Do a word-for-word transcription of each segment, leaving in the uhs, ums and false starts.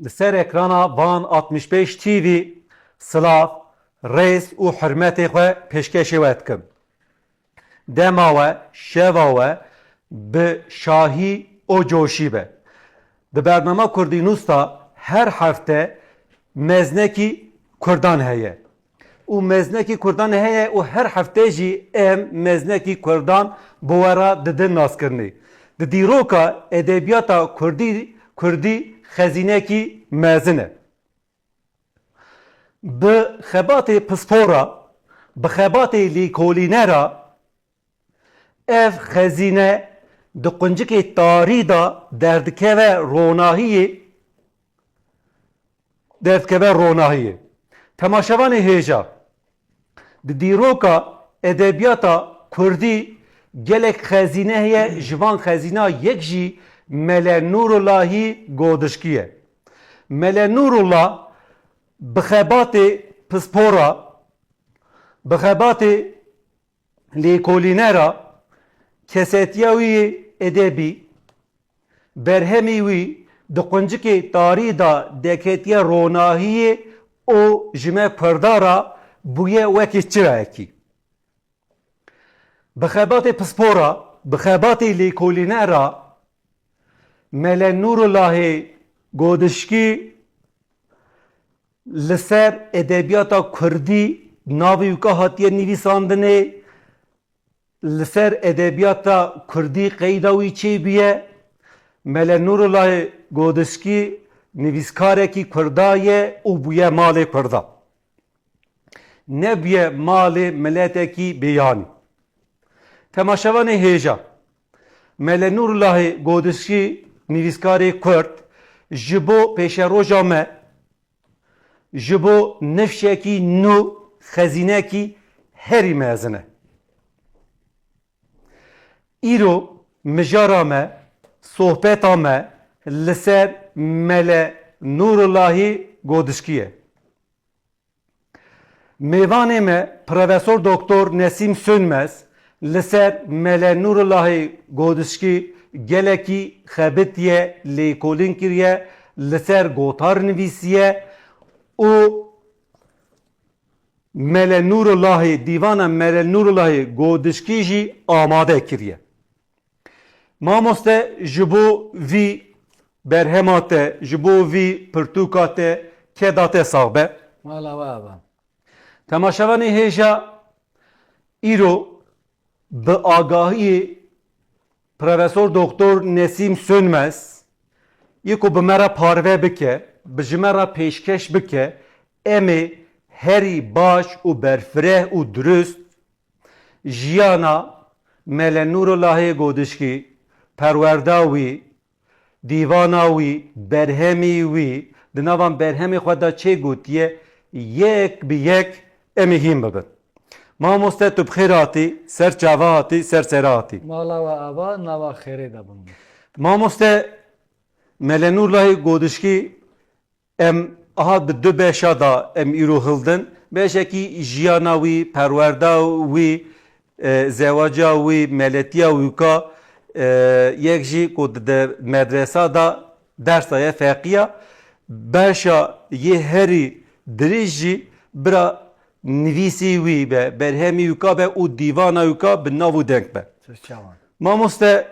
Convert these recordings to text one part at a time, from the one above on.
Li ser ekrana Van altmış beş T V silav, rêz û hurmetê xwe pêşkêşê we dikim. Dema we, şeva we bi şahî û coşî be. Di bernama Kurdî Nûs de her hefte meznekî Kurdan heye. Û meznekî Kurdan heye û her hefte jî em meznekî Kurdan bi we re didin naskirinê. Di dîroka edebiyata Kurdî, Kurdî xezînekî mezin e. Bi xebatê pispor re, bi xebatê lêkolîne re ev xezîne di quncikê tarî de derdikeve ronahiyê, derdikeve ronahiyê. Temaşevanê hêja, di dîroka edebiyata Kurdî gelek xezîne heye, ji van xezîna yek jî Mele Nûrullahî Godişkî ye. Mele Nûrullah bi xebatê pispor re, bi xebatê lêkolîne re, kesetiya wî yê edebî, berhemî wî di quncikê tarî de deketiye ronahiyê û ji me Kurda re bûye wekî çirayekî. Bi xebatê pispor re, bi xebatê lêkolîne re Mele Nûrullahê Godişkî li ser edebiyata Kurdî navê wî ka hatiye nivîsandinê, li ser edebiyata Kurdî qeyda wî çêbûye. Mele Nûrullahê Godişkî nivîskarekî Kurda ye û bûye malê Kurda. Nebûye malê miletekî bêyanî. Temaşevanê hêja, Mele Nûrullahê Godişkî nivîskarê Kurd ji bo pêşeroja me, ji bo nifşekî nû xezînekî herî mezin e. Îro mijara me, sohbeta me li ser Mele Nûrullahî Godişkî ye. Mêvanê me Profesor Doktor Nesîm Sönmez li ser Mele Nûrullahê Godişkî gelekî xebitiye, lêkolîn kiriye, li ser gotar nivîsiye û Mele Nûrullahê, dîvana Mele Nûrullahê Godişkî jî amade kiriye. Mamoste, ji bo vî berhema te, ji bo vî pirtûka te, keda te sax be. Mala we ava. Temaşevanê hêja, îro bi agahiyê Profesor Doktor Nesîm Sönmez yê ku bi me re parve bike, bi ji me re pêşkeş bike, em ê herî baş û berfireh û dirust jiyana Mele Nûrullahê Godişkî, perwerda wî, dîvana wî, berhemî wî, di nava berhemê xwe de çê gotiye, yek bi yek em ê hîn bibin. Mamoste, tu bi xêr hatî, ser çava hatî, ser sera hatî. Mala we ava, nava xêrê de bimîne. Mamoste, Mele Nûrullahê Godişkî, em aha di du beşa de em îro hildin. Beşekî jiyana wî, perwerda wî, e, zewaca wî, meletiya wî ka, e, yek jî ku di, di medresa de dersa ye feqiya. Beşa yê herî dirêj jî bira nivîsî wî be, berhemî wî ka be û dîvana wî ka bi nav û deng be. Çawan. Mamoste,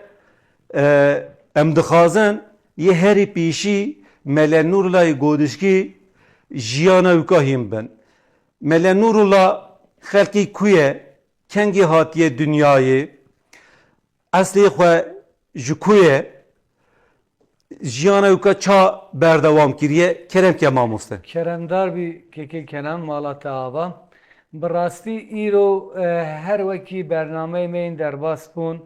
e, em dixwazin yê herî pêşî Mele Nûrullahê Godişkî jiyana wî ka hîn bin. Mele Nûrullah xelkî ku ye, kengî hatiye dinyayê, eslê xwe ji ku ye, jiyana wî ka ça berdewam kiriye, kerem ke mamoste. Keremdar bî kekê Kenan, mala te ava. Bi rastî îro, e, her wekî bernameyê me yên derbas bûn,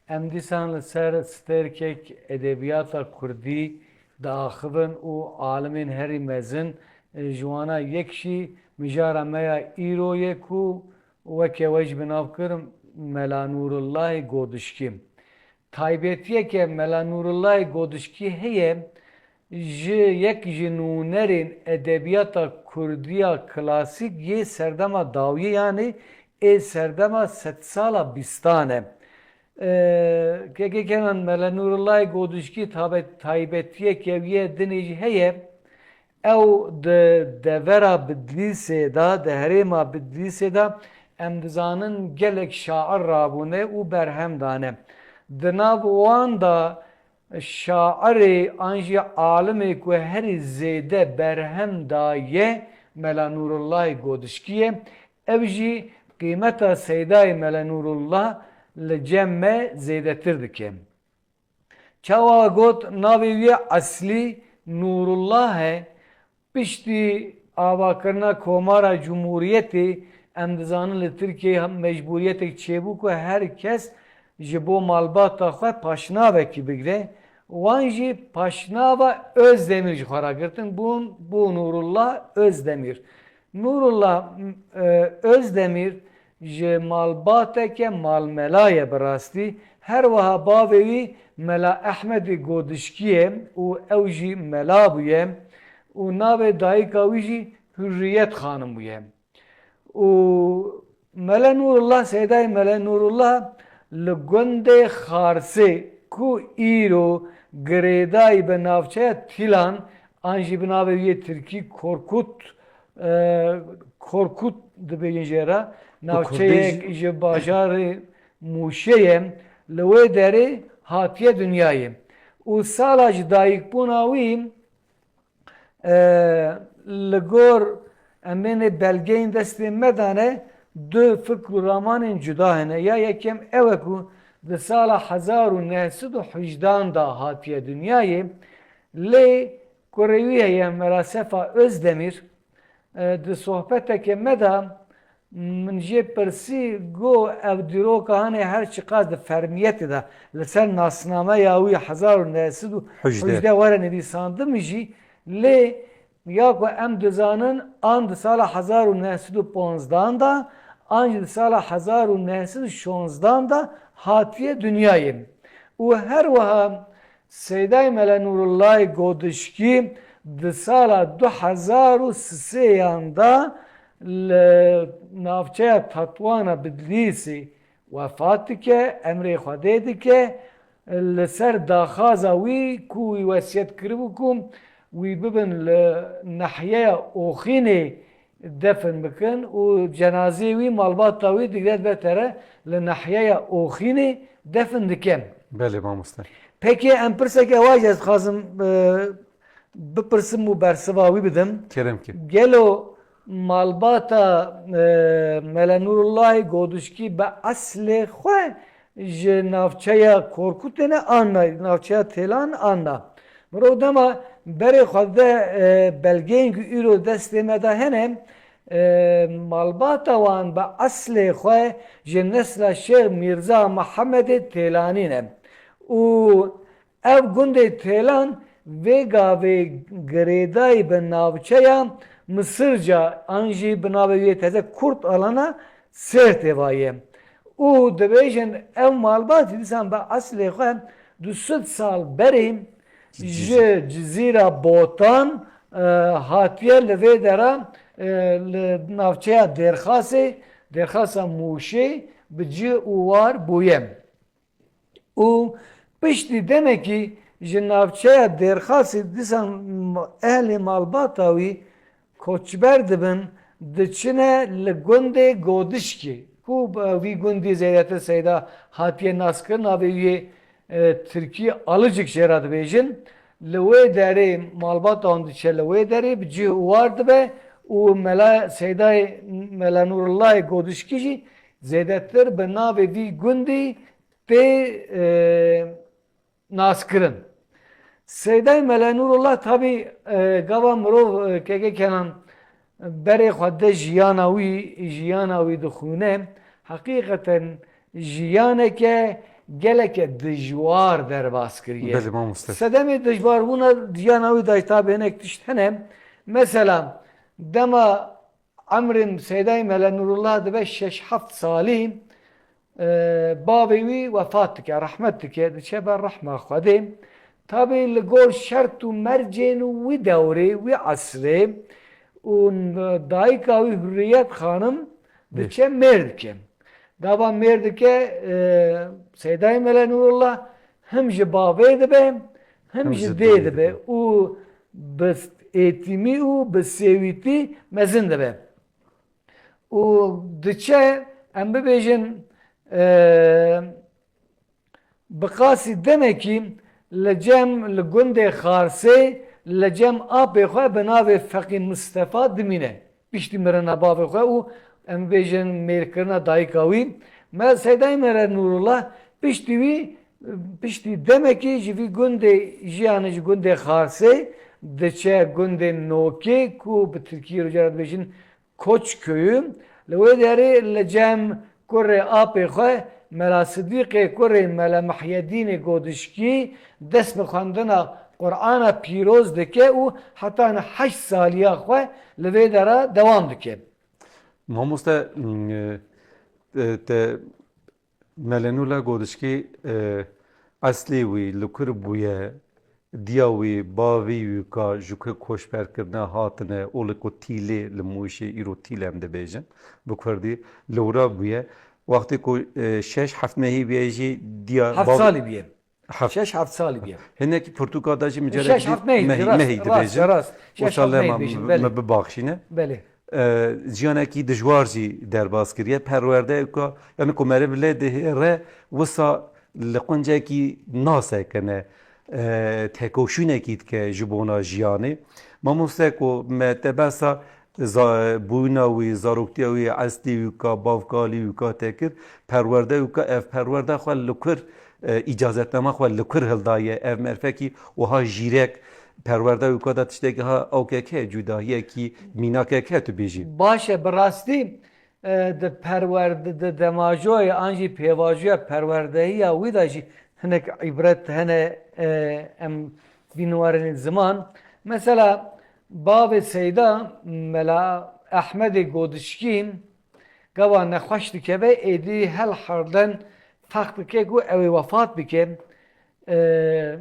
em dîsan li ser stêrkek edebiyata kurdî diaxivin û alimên herî mezin, e, ji wana yek jî mijara me ya îro ye ku weke we jî bi nav kir Mela Nûrullahê Godişkî. Taybetiyeke Mela Nûrullahê Godişkî heye, ji yek ji nûnerên edebiyata kurdî ya klasîk yê serdema dawiyê, yanî ê serdema sedsala bîstan e. Ee, Kekê Kenan, Mele Nûrullahê Godişkî tabe-, taybetiyeke wî ye, dinê jî heye. Ew di devera Bidlîsê de, di herêma Bidlîsê de, em dizanin gelek şair rabûne û berhem dane. Di nav wan de şairê an jî alimê ku herî zêde berhem daye Mela Nûrullahê Godişkî ye. Ew jî qîmeta Seydayê Mela Nûrullah li cem me zêdetir dike. Çawa got navê wî eslî Nûrullah e, piştî avakirina Komara Cumhuriyetê, em dizanin li Tirkiyeyê mecbûriyetek çêbû ku her kes ji bo malbata xwe paşnavekî bigre. Wan jî paşnava Özdemir ji xwe re girtin, bûn bû Nûrullah Özdemir. Nûrullah, e, Özdemir ji malbateke malmela ye bi rastî. Her wiha bavê wî Mela Ehmedê Godişkî ye û ew jî mela bûye û navê dayika wî jî Hürriyet Xanim bûye. Û Mele Nûrullah, Seydayê Mele Nûrullah li gundê Xarsê ku îro girêdayî bi navçeya Tîlan an jî bi navê wî yê tirkî Korkut, e, Korkut dibêjin jê re, navçeyek ji bajarê Mûşê ye, li wê derê hatiye dinyayê. Û sala ji dayikbûna wî, e, li gor em ê belgeyên destê me de ne, du fikr û ramanên cuda hene. Ya yekem ew e ku di sala hezar û neh sed û hejdan de hatiye dinyayê, lê kurê wî heye Mela Sefa Özdemir, e, di sohbeteke me de min jê pirsî, got, ev dîroka hanê her çiqas di fermiyetê de li ser nasnameya wî hezar û neh sed û hejdeh were nivîsandin jî, lê ya ku em dizanin an di sala hezar û neh sed û ponzdan de an jî di sala hezar û neh sed û şonzdan de hatiye dinyayê. Û her wiha Seydayê Mele Nûrullahê Godişkî di sala du hezar û sisêyan de li navçeya Tetwana Bidlîsê wefat dike, emrê Xwedê dike. Li ser daxwaza wî ku wî wesiyet kiribû ku wî bibin li nehiyeya Oxînê defin bikin û cenazeyê wî malbata wî digre dibe tere li nehiyeya Oxînê defin dike. Belê mamoste. Pekê em pirseke wa jî ez dixwazim, e, bipirsim û bersiva wî bidim. Kerem ke. Gelo malbata, e, Mele Nûrullahê Godişkî bi eslê xwe ji navçeya Korkutê ne an na, navçeya Têlan an na? Mirov dema berê xwe de, e, belgeyên ku îro destê me de hene, e, malbata wan bi eslê xwe ji nesla Şêx Mîrza Mihemedê Têlanî ne. Û ev gundê Têlan vê gavê girêdayî bi navçeya Misirca an jî bi navê wê teze Kurt Alana Sêrtê va ye. Û dibêjin ev malbatî dîsan bi eslê xwe du sed sal berê ji Cizîra Botan, e, hatiye li vê dera, e, li navçeya Dêrxasê, Dêrxasa Mûşê bi cih û war bûye. Û piştî demekî ji navçeya Dêrxasê dîsan ehlê malbata wî koçber dibin, diçine li gundê Godişkê, ku, e, vî gundî zêdetir Seyda hatiye naskirin, navê wî yê, e, tirkî Alicik jê re dibêjin. Li wê derê malbata wan diçe li wê derê bi cih û war dibe û Mela Seydayê Mela Nûrullahê Godişkî jî zêdetir bi navê vî gundî tê, e, naskirin. Seydayê Mele Nûrullah tabî, e, gava mirov, e, keke Kenan berê xwe de jiyana wî, jiyana wî dixwîne, heqîqeten jiyaneke geleke dijwar derbas kiriye. Belê, mamoste. Sedemê dijwarbûna jiyana wî de tabî hinek tişt hene. Mesela dema Emrê Seydayê Mele Nûrullah dibe şeş heft salî, e, bavê wî wefat dike, rehmet dike, diçe ber rehma Xwedê. Tabî li gor şert û mercên wî dewrê, wî esrê û dayika wî Hurriyet Xanim diçe mêr dike. Gava mêr dike, e, Seydayê Mele Nûrullah him ji bavê dibe, him ji dê dibe û bi êtîmî û bi sêwîtî mezin dibe. Û diçe, em bibêjin, e, bi qasî demekî li cem, li gundê Xarsê, li cem apê xwe bi navê Feqî Mistefa dimîne. Piştî mirina bavê xwe û, em bêjin, mêrkirina dayika wî, me Seydayê Mele Nûrullah, piştî wî, piştî demekî ji vî gundê jiyane, ji gundê Xarsê diçe gundê Nokê, ku bi tirkî rojara dibêjin Koç Köyü. Li wê derê li cem kurê apê xwe Mela Sidîqê kurê Mela Mihyedînê Godişkî dest bi xwendina Qur'ana pîroz dike û heta niha heşt saliya xwe li vê dera dewam dike. Mamoste, mm, e, te Mele Nûrullah Godişkî, e, eslê wî li kur bûye, diya wî, bavî wî ka ji ku koçberkirine hatine, olê ku Tîlê li Mûşê, îro Tîl em dibêjin bi kurdî, li wira bûye. Wextê ku, e, şeş heft mehî bûye jî diya Heft bav-, salî bûye. Heft. Şeş heft salî bûye. Hinekî pirtûka da jî Şeş micarekî heft mehî, mehî, rast, mehî rast, dibêjin. Rast. Şeş Wisa heft mehî lema dibêjin, me, belê. Me bibaxşîne. Belê. E, jiyanekî dijwar jî derbas kiriye. Perwerdeyeka, yani ku meriv lê dihêre, wisa li quncekî nasekine, e, tekoşînekî dike ji bona jiyanê. Mamoste ku me te behsa za-, bûyîna wî, zaroktiya wî, eslê wî ka, bavkalî wî ka te kir, perwerde wî ka, ev perwerde xwe li kur, e, îcazetnama xwe li kur hildaye, ev merfekî wiha jîrek, perwerde wî ka da tiştekî ha awkeke, cudahiyekî mînakeke tu bêjî. Baş e, bi rastî, e, di perwerde, di demajoyê an jî pêvajoya perwerdehiya wî de jî hinek îbret hene, e, em bînin warên ziman. Mesela bavê Seyda Mela Ehmedê Godişkî gava nexweş dikeve, êdî hel herden feq dike ku ew ê wefat bike. E,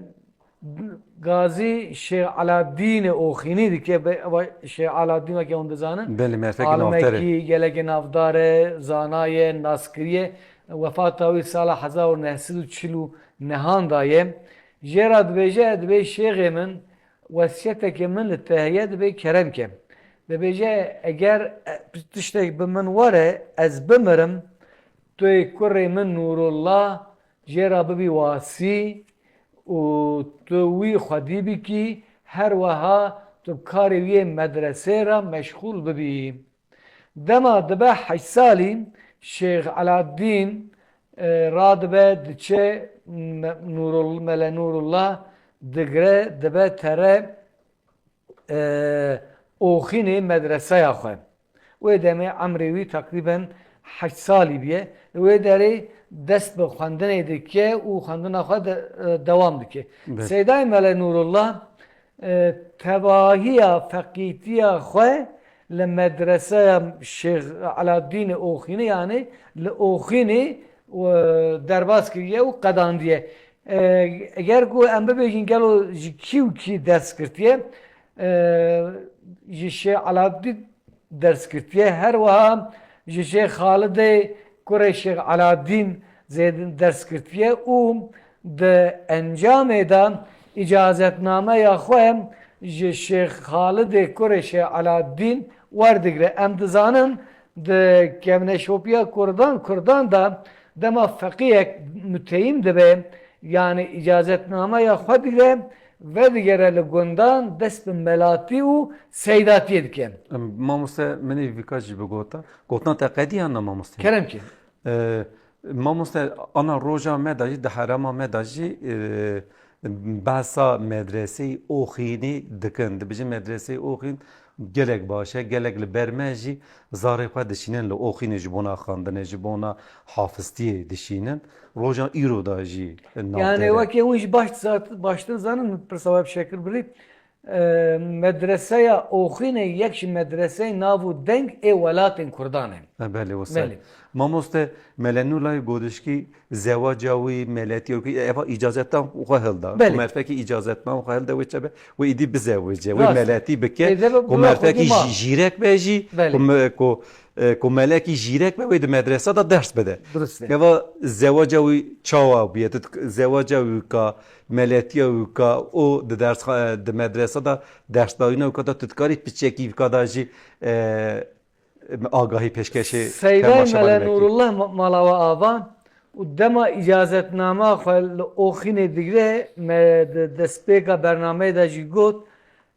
gazî Şêx Eladdînê Oxînî dike, be-, ewa Şêx Eladdîn weke hûn dizanin. Belê, merfekî navdar e. Alimekî gelekî navdar e, zana ye, naskirî ye. Wefata wî sala hezar û neh sed û çil û nehan da ye. Jê re dibêje, dibê şêxê min, wesiyeteke min li te heye, dibê kerem ke. Dibêje, eger, e, tiştek bi min were, ez bimirim, tu yê kurê min Nûrullah jê re bibî wasî û tu wî xwedî bikî, her wiha tu bi karê wî yê medresê re meşxûl bibî. Dema dibe heşt salî, Şêx Eladdîn, e, radibe, diçe Me-, Nûrul-, Mele Nûrullah digire, dibe tere, e, Oxînê medreseya xwe. Wê demê emrê wî teqrîben heşt salî bûye. Li wê derê dest bi xwendinê dike û xwendina xwe de, e, dewam dike. Belê. Seydayê Mele Nûrullah, e, tevahiya feqîtiya xwe li medreseya Şêx Eladdînê Oxînê, yanî li Oxînê, e, derbas kiriye û qedandiye. E, eger ku em bibêjin gelo ji kî û kî ders girtiye, e, ji Şêx Eladdîn ders girtiye. Her wiha ji Şêx Xalidê kurê Şêx Eladdîn zêdin ders girtiye û di encamê de îcazetnameya xwe ji Şêx Xalidê kurê Şêx Eladdîn werdigire. Em dizanin di kevneşopiya Kurdan, Kurdan de dema feqiyek muteyîm dibe, yanî îcazetnameya xwe digire, vedigere li gundan dest bi melatî û seydatiyê dike. Em, mamoste, min ê vîka jî bigota. Gotina te qedî yan na mamoste? Kerem ki. E, mamoste, ana roja me de jî, di herema me de jî, e, behsa medreseyê Oxînê dikin. Dibêjin medreseyê Oxîn gelek baş e, gelek li ber me jî zarê xwe dişînin li Oxînê ji bona xwendinê, ji bona hafiztiyê dişînin. Roja îro de jî navdar e. Yani wekî hûn jî baş zat-, baştir zanin, pirsa we bi şekil birî, e, medreseya Oxînê yek ji medreseyê nav û deng ê welatên Kurdan e. E, belê, wisa. Belê. Mamoste, Mele Nûrullah Godişkî zewaca wî, meletiya wî, eva îcazetname xwe hilda. Belê. Ku merfekî îcazetname xwe hilda wê çebe, wê îdî bizewicê, wê Rast. meletî bike, Ê, deve ku bu merfekî hukuma. jî-, jîrek be jî, Belê. ku me-, ku, e, ku melekî jîrek be, wê di medresa de ders bide. Durust e. Eva zewaca wî çawa bûye? Tu dik-, zewaca wî ka, meletiya wî ka, û di ders, di medresa de dersdayîna wî ka da tu dikarî piçekî wî ka da jî, e, agahî pêşkêşê Seydayê temaşevanê Mele vekî. Nûrullah ma-, mala we ava û dema îcazetnama xwe li Oxînê digre, me di destpêka bernameyê de jî got,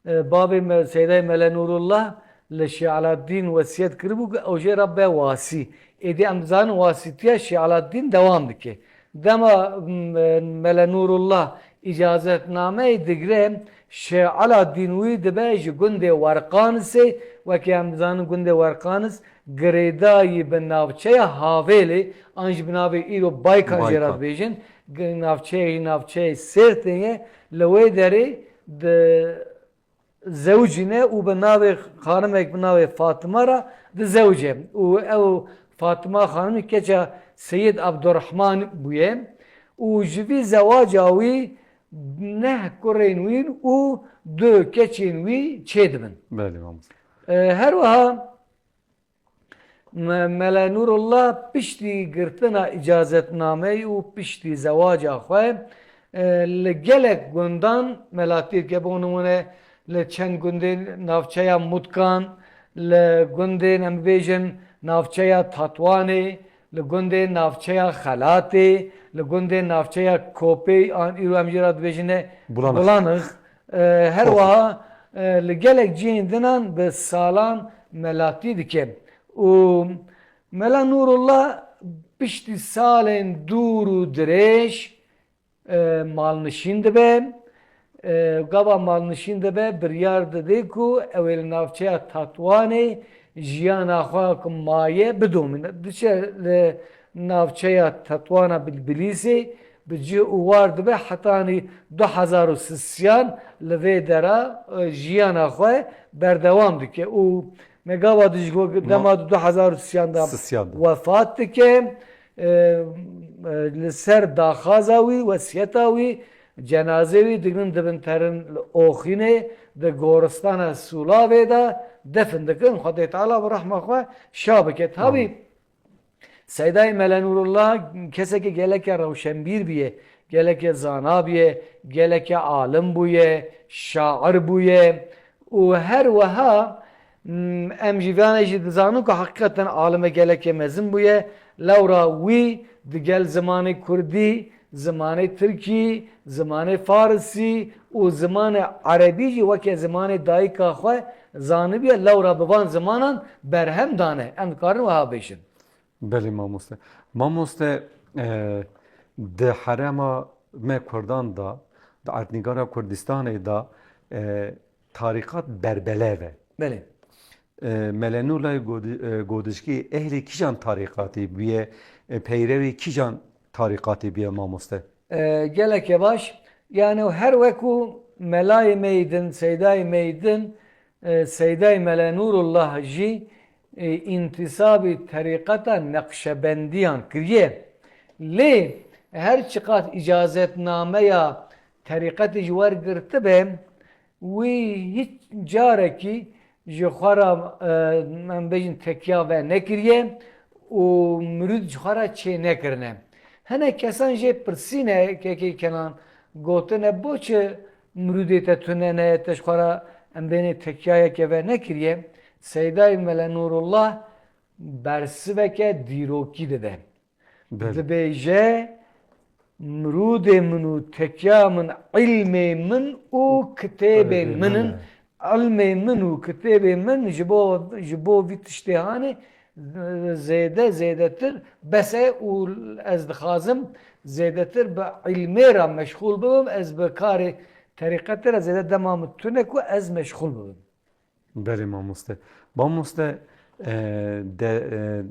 e, bavê me, Seydayê Mele Nûrullah li Şêx Eladdîn wesiyet kiribû ku ew jê re be wasî. Êdî em dizanin wasîtiya Şêx Eladdîn dewam dike. Dema, m-, Mele Nûrullah îcazetnameyê digre, Şêx Eladdîn wî dibe ji gundê Werqanisê, wekî em dizanin gundê Werqanis girêdayî bi navçeya Havêlê, an jî bi navê îro Baykan jê re Baykan. dibêjin, gi-, navçeyê, navçeyê Sêrtê ye, li wê derê di zewicîne û bi navê xanimek bi navê Fatima re dizewce. Û ew Fatima xanimî keça Seyîd Abdurrahman bûye û ji vî zewaca wî neh kurên wî û du keçên wî çêdibin. Belê, mamoste. E, her wiha Me-, Mele Nûrullah piştî girtina îcazetnameyê û piştî zewaca xwe, e, li gelek gundan melatî dike. Bo nimûne li çend gundên navçeya Mutkan, li gundên, em bibêjin, navçeya Tatwanê, li gundên navçeya Xelatê, li gundên navçeya Kopê, an îro em jê re dibêjine Bulanix. Bulanix. E, her Kopê. wiha, e, li gelek cihên dinan bi salan melatî dike. Û Mela Nûrullah piştî salên dûr û dirêj, e, malnişîn dibe. E, gava malnişîn dibe, biryar dide ku ew ê li navçeya Tatwanê jiyana xwe ku maye bidomîne. Diçe li navçeya Tatwana Bilbilîsê, bi cih û war dibe hetanî du hezar û sisiyan li vê dera, e, jiyana xwe berdewam dike. Û me gava dijî got Ma- dema di du hezar û sisiyan de Sisiyan de. wefat dike. E, e, li ser daxaza wî, wesiyeta wî, cenazê wî digrin dibin terin li Oxînê, di goristana Sûlavê de defin dikin. Xwedê Teala bi rehma xwe şa bike. Tabî, Amin. Seydayê Mele Nûrullah kesekî geleke rewşenbîr bûye, geleke zana bûye, geleke alim bûye, şair bûye û her wiha, m, em jî vane jî dizanin ku heqîqeten alime geleke mezin bûye. Lewra wî digel zimanê kurdî, zimanê tirkî, zimanê farisî û zimanê erebî jî weke zimanê dayika xwe zanibûye. Lewra bi van zimanan berhem dane. Em dikarin wiha bêjin. Belê mamoste. Mamoste, e, di herêma me Kurdan de, di Erdnîgara Kurdistanê de, e, tarîqat berbelev e. Belê. E, Mele Nûrullah Godi-, e, Godişkî ehlî kîjan tarîqatî bûye, e, peyrevî kîjan tarîqatî bûye mamoste? E, geleke baş. Yani her weku melayê me yî din, seydayê me yî din, e, Seydayê Mele Nûrullah jî, e, întisabî terîqeta Neqşebendiyan kiriye. Lê her çiqas îcazetnameya terîqetê ji wer girtibe, wî hiç carekî ji xwe re, e, em bêjin tekiya venekiriye û mirûd ji xwe re çê nekirine. Hinek kesan jê pirsîne, kekê Kenan, gotine, bo çi mirûdê te tune ne, te ji xwe re em bênê tekiyayeke venekiriye? Seydayê Mele Nûrullah bersiveke dîrokî dide. Belê. Dibêje, mirûdê min û tekiya min, ilmê min û kitêbên Kitêbên min in. min e. Ilmê min û kitêbê min ji bo, ji bo vî tiştê hanê zêde, zêdetir bes e û ez dixwazim zêdetir bi ilmê re meşxûl bibim, ez bi karê terîqetê re zêde dema min tune ku ez meşxûl bibim. Belê mamoste. Mamoste, e, de, e,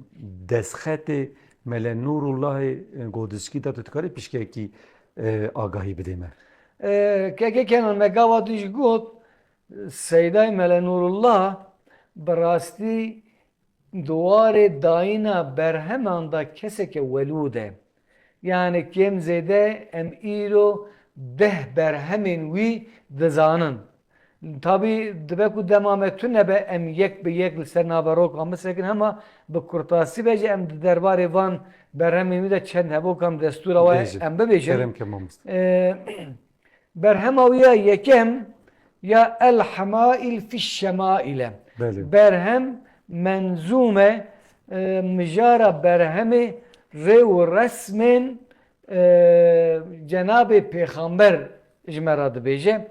destxetê Mele Nûrullahê, e, Godişkî de tu dikarî pişkekî, e, agahî bidê me? E, keke Kenan, me gava tu jî got, Seydayê Mele Nûrullah bi rastî di warê dayîna berheman de keseke welûd e. Yani kêm zêde em îro deh berhemên wî dizanin. Tabî dibe ku dema me tune be em yek bi yek li ser naverokan bisekin, hema bi kurtasî be jî em di derbarê van berhemên wî de çend hebokan destûra we Bêjin. Em bibêjin. Kerem ke mamoste. Ee, Berhema wî ya yekem ya El Hemail fi Şemail e. Belê. Berhem menzûm e, e, mijara berhemê rê û resmên, e, Cenabê Pêxamber ji me re dibêje.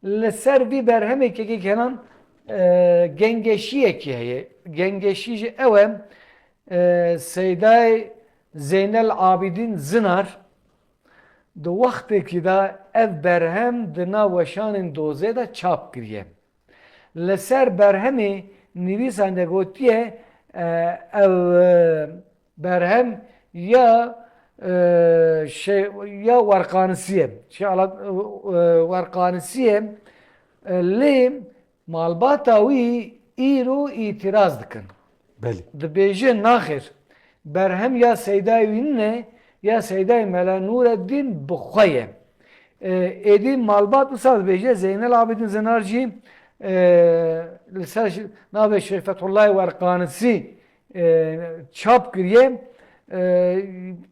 Li ser vî berhemê kekê Kenan, e, gengeşiyekî heye. Gengeşî jî ew e, e, Seydayê Zeynel Abidîn Zinar, Di wextekî de ev berhem di nav weşanên dozê de çap kiriye. Li ser berhemê nivîsandê gotiye, e, ev, e, berhem ya, e, şey, ya werqanisî ye. Şey, ala-, e, werqanisî ye, e, lê malbata wî îro îtiraz dikin. Belê. Dibêjin, naxêr, berhem ya Seydayê wî nîne, ya Seydayê Mela Nûreddîn bi xwe ye. E, êdî malbat wisa dibêje, Zeynel Abidîn Zinar jî, e, li ser ş-, navê Şeyh Fethullahê Werqanisî, e, çap kiriye. E,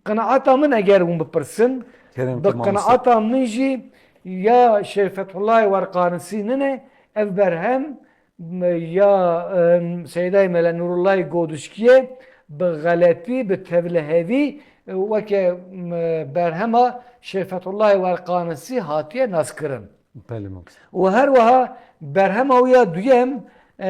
qenaeta min eger hûn bipirsin, Kerem bi ki mamoste. Qenaeta min jî ya Şeyh Fethullahê Werqanisî nîne, ev berhem, m-, ya, em, Seydayê Mele Nûrullahê Godişkiyê bi xeletî, bi tevlihevî, e, weke, m-, berhema Şeyh Fethullahê Werqanisî hatiye naskirin. Belê, mamoste. Û her wiha berhema wî ya duyem, e,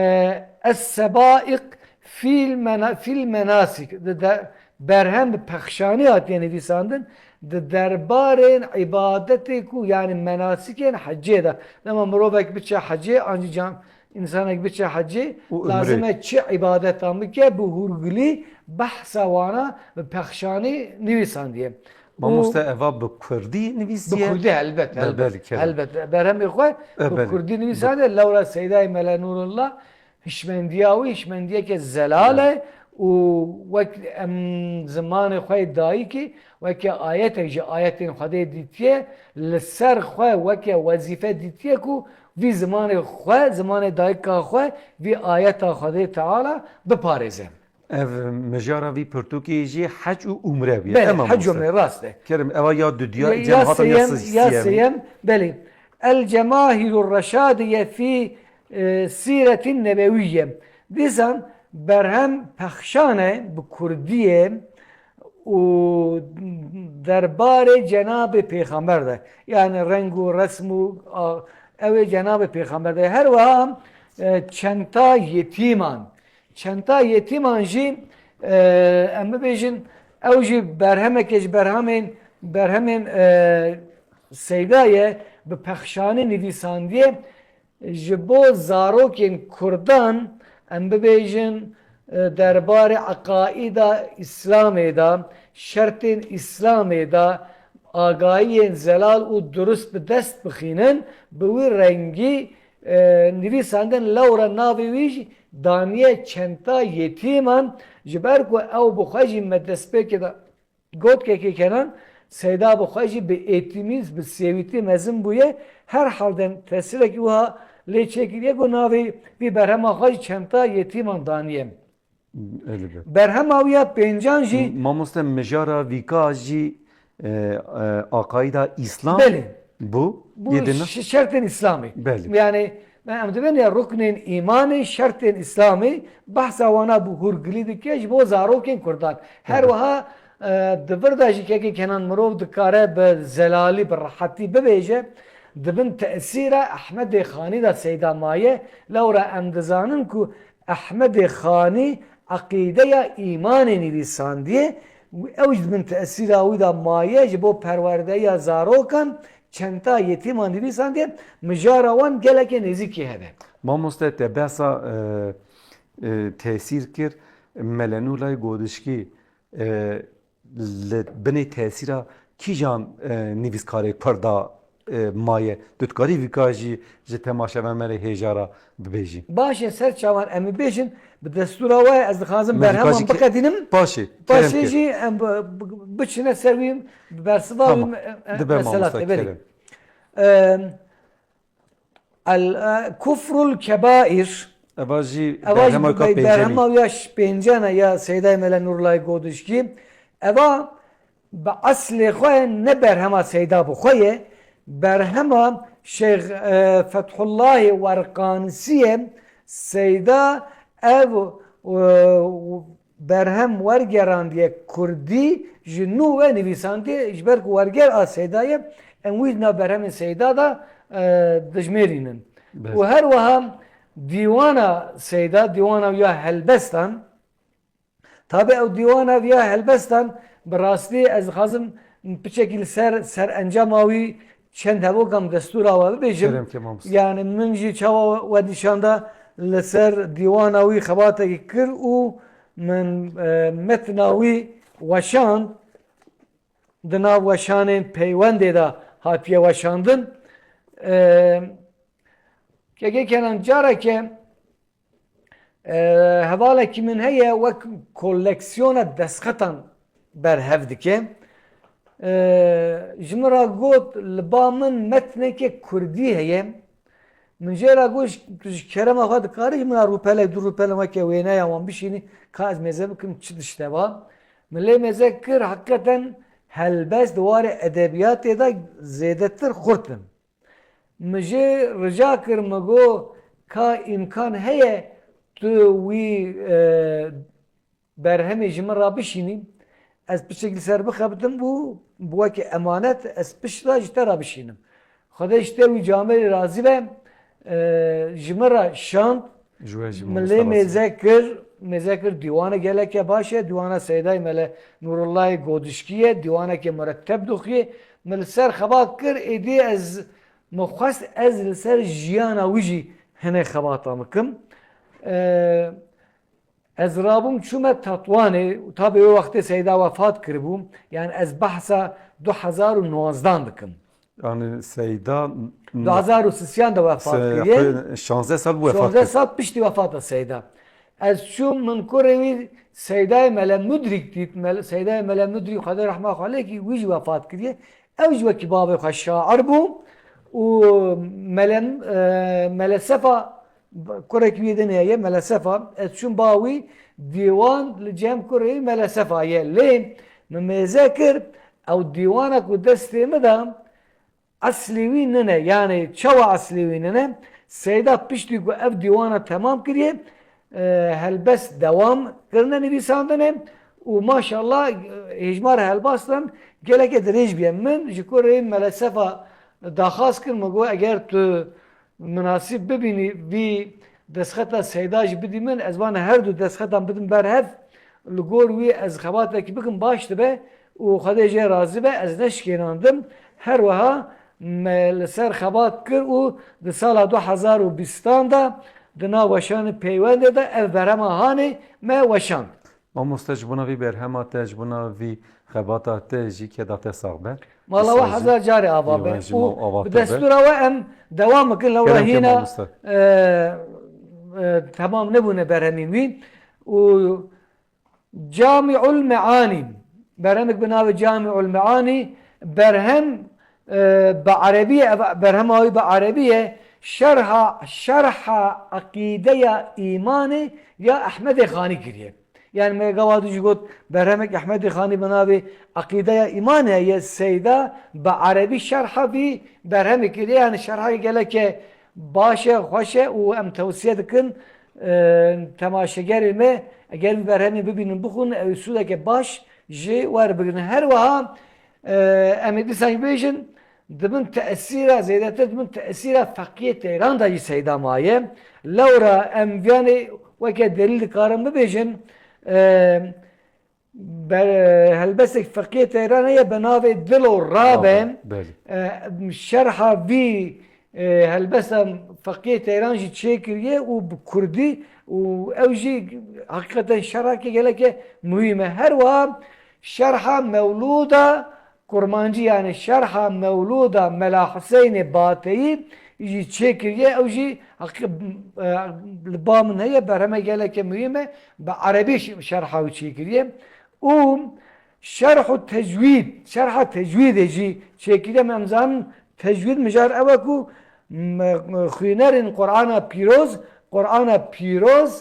Es-Sebaiq fîl mena-, fîl Menasik. Di de-, berhem bi pexşanî hatiye nivîsandin. Di derbarên îbadetê ku, yanî menasikên hecê de. Dema mirovek biçe hecê, an jî can-, însanek biçe hecê, Û lazim umrê. e çi îbadetan bike, bi hûrgilî behsa wana bi pexşanî nivîsandiye. Mamoste, û eva bi kurdî nivîsiye? Bi kurdî, helbet, Be-, helbet. Belê, kerem. Helbet. Berhemê xwe E, bi belê. kurdî nivîsane, lewra Seydayê Mele Nûrullah hişmendiya wî, hişmendiyeke zelal e û wek em zimanê xwe yê dayikî, weke ayetek ji ayetên Xwedê dîtiye, li ser xwe weke wezîfe dîtiye ku vî zimanê xwe, zimanê dayika xwe, vî ayeta Xwedê Teala biparêze. Ev mijara vî pirtûkê jî hec û umre bûye. Belê, Ema hec û mamoste. umre, rast e. Kerem, eva ya dudiya, Ya, îdî em ya hatin ya sêyem, se-, ya sêyemê. sêyem, belê. El Cemahirur Reşadiye fî, e, Sîretin Nebewiyye. Dîsan berhem pexşan e bi kurdiyê û derbarê Cenabê Pêxember de. Yani reng û resm û, a, ew ê Cenabê Pêxember de. Her wiha, e, çenta yetîman. Çenta yetîman jî, e, em bibêjin, ew jî berhemeke ji berhamên, berhemên, e, Seyda ye, bi pexşanî nivîsandiye. Ji bo zarokên kurdan, em bibêjin, e, derbarê eqaîda Îslamê de, şertên Îslamê de agahiyên zelal û durust bi dest bixînin, bi wî rengî, e, nivîsandin, lewra navê wî jî daniye çenta yetîman, ji ber ku ew bi xwe jî me destpêkê de got, kekê Kenan, Seyda bi xwe jî bi êtîmî, bi sêwîtî mezin bûye, her halden tesîrekî wiha lê çêkiriye ku navê vî berhema xwe jî çenta yetîman daniye. Elbet. Berhema wî ya pêncan jî M-, mamoste, mijara vîka jî, e, e, aqayîda Îslam Belê. bû. Bu Yê dina? ş-, şertên Îslamê. Belê. Yani, me em dibên ya ruknên îmanê, şertên Îslamê, behsa wana bi hûrgilî dike ji bo zarokên kurdan. Her Belê. wiha, e, di vir de jî kekê Kenan mirov dikare bi zelalî, bi rehetî bibêje, di bin tesîra Ehmedê Xanî de Seyda maye, lewra em dizanin ku Ehmedê Xanî eqîdeya îmanê nivîsandiye, ew jî di bin tesîra wî de maye, ji bo perwerdeya zarokan çenta yetîman nivîsandiye, mijara wan gelekê nêzîkî hebe. Mamoste, te behsa, e, e, tesîr kir, Mele Nûrlay Godişkî, e, li binê tesîra kîjan, e, nivîskarê kurda e, maye. Tu dikarî vîka jî ji temaşevan me re hêja re bibêjî. Baş e, ser çavan em ê bêjin, bi destûra we ez dixwazim Min vîka berheman jî ke- biqedînim. Paşê, kerem Paşê kir. jî em bi- bi- biçine ser wî, bi bersiva wî Tamam. me- e, e, Dibe mesela mamoste, tê belê. kerem. Em, El e, Kufrul Kebair. Eva jî Eva jî berhema wî ka be- pêncemî. berhema wî ya ş- pêncem e ya Seydayê Mele Nurullayê Godişkî. Eva bi eslê xwe ne berhema Seyda bi xwe ye. Berhema Şeyx e, Fethullahê Werqansî ye. Seyda ev e, berhem wergerandiye kurdî ji nû ve nivîsandiye, ji ber ku werger a Seyda ye, em wî di nav berhemên Seyda de, e, dijmêrînin. Belê. Û her wiha dîwana Seyda, dîwana wî ya helbestan, tabi ew dîwana wî ya helbestan bi rastî ez dixwazim piçekî li ser serencama wî çend hevokan destûra we bibêjim. Kerem ke mamoste. Yani min jî çawa we nîşan da li ser dîwana wî xebatekî kir û min, e, metna wî weşand, di nav weşanên peywendê de hatiye weşandin. E, Kekê Kenan, careke E, hevalekî min heye wek koleksiyona destxetan berhev dike. E, ji min re got, li ba min metneke kurdî heye. Min jê re got, tu ji kerema xwe dikarî ji min re rûpelek, du rûpelek weke wêneya wan bişînî, ka ez mêze bikim çi dişteva. Min lê mêze kir, heqîqeten helbest di warê edebiyatê de zêdetir xurt in. Min jê rica kir, min got, ka îmkan heye tu wî, e, berhemê ji min re bişînî, ez piçek li ser bixebitim û bi weke emanet ez pişt re ji te re bişînim. Xwedê ji te wî camêrî razî be, e, ji min re şand. Ji we jî Min mamoste lê razî. mêze kir, mêze kir dîwane geleke baş e, dîwana Seydayê Mele Nûrullahê Godişkî ye, dîwaneke muretteb dixuye. Min li ser xebat kir, êdî ez, min xwest ez li ser jiyana wî jî hinek xebatan bikim. E, Ez rabûm çûme Tatwanê, tabê wê wextê Seyda wefat kiribû, yani ez behsa du hezar û nozdan dikim. Yani Seyda Du hezar û sisiyan de wefat se- kiriye. xwe şanzdeh sal bû wefat Şanzdeh kir. sal piştî wefata Seyda. Ez çûm, min kurê wî Seydayê Mele Mudrîk dît. Mele, Seydayê Mele Mudrîk, Xwedê rehma xwe lê kî, wî jî wefat kiriye. Ew jî wekî bavê xwe şair bû û Mele, e, Mele Sefa, kurekî wî din heye, Mele Sefa. Ez çûm ba wî, dîwan li cem kurê wî Mele Sefa ye. Lê min mêze kir, ew dîwana ku destê min de, eslê wî nine, yani çawa eslê wî nine? Seyda piştî ku ev dîwana temam kiriye, e, helbest dewam kirine nivîsandinê û maşallah, e, hêjmar helbastan geleke dirêj bûye. Min ji kurê Mele Sefa daxwaz kir, min got, eger tu minasîb bibînî vî destxeta Seyda jî bidî min, ez vana her du destxetan bidim ber hev, li gor wî ez xebatekî bikim baş dibe û Xwedê jê razî be, ez neşikênandim. Her wiha me li ser xebat kir û di sala du hezar û bîstan de di nav weşanê peywendê de ev berhema hanê me weşand. Mamoste, ji bona vî berhema te, ji bona vî xebata te jî keda te sax be. Mala we hezar carê ava be. Û bi destûra we em dewam bikin, lewra hîna, e, e, temam nebûne berhemên wî. Û Cami'ul Me'ani. Berhemek bi navê Cami'ul Me'ani. Berhem, e, bi erebî ye, ev berhema wî bi erebî ye. Şerha, şerha Eqîdeya Îmanê ya Ehmedê Xanî kiriye. Yani me gava dû jî got, berhemek Ehmedê Xanî bi navê Eqîdeya Îmanê ye, Seyda bi erebî şerha vî berhemê kiriye. Yani şerha geleke baş e, xweş e û em tewsiye dikin, e, temaşegerê me, eger vî berhemê bibînin, bixwin, ew sûdeke baş jê werbigirin. Her wiha, e, em ê dîsa jî bêjin, di bin tesîra, zêdetir di bin tesîra Feqiyê Teyran de jî Seyda maye. Lewra em viyanê weke delîl dikarin bibêjin, e, Ber-, helbestek Feqiyê Teyran heye bi navê Dilo Rabe. Rabe, belê. E, şerha vî, e, helbesta Feqiyê Teyran jî çêkiriye û bi kurdî û ew jî heqîqeten şerheke geleke muhîm e. Her wiha şerha Mewlûda Kurmancî, yani şerha Mewlûda Mela Huseynê Bateyî jî çêkiriye. Ew jî heqî, e, li ba min heye, berheme geleke muhîm e. Bi erebî ş-, şerha wî çêkiriye. Û şerhu tecwîd, şerha tecwîdê jî çêkiriye. Em zanin tecwîd mijar ew e ku me-, xwînerên Qur'ana pîroz, Qur'ana pîroz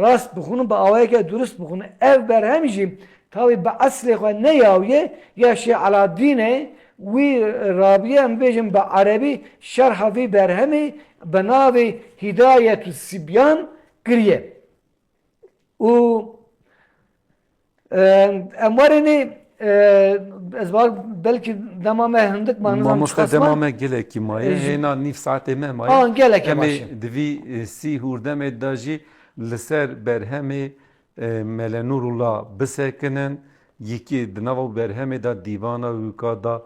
rast bixwînin, bi awayeke durust bixwînin. Ev berhem jî tawî bi eslê xwe ne ya wî ye, ya Şêx Eladîn e, wî rabiye, em bêjin bi erebî, şerha vî berhemê bi navê Hîdayetu Sibyan kiriye. Û, e, em warênê, e, ez bar belkî dema me hindik ma, nizam Mamoste, çiqas dema ma. Me gelekî maye, E, ji- hêna nîv saetê me maye. An geleke Em ê baş e. Di vî, e, sî hûrdemê de jî li ser berhemê, e, Mele Nûrullah bisekinin. Yekî di nava berhemê de dîvana wîka da,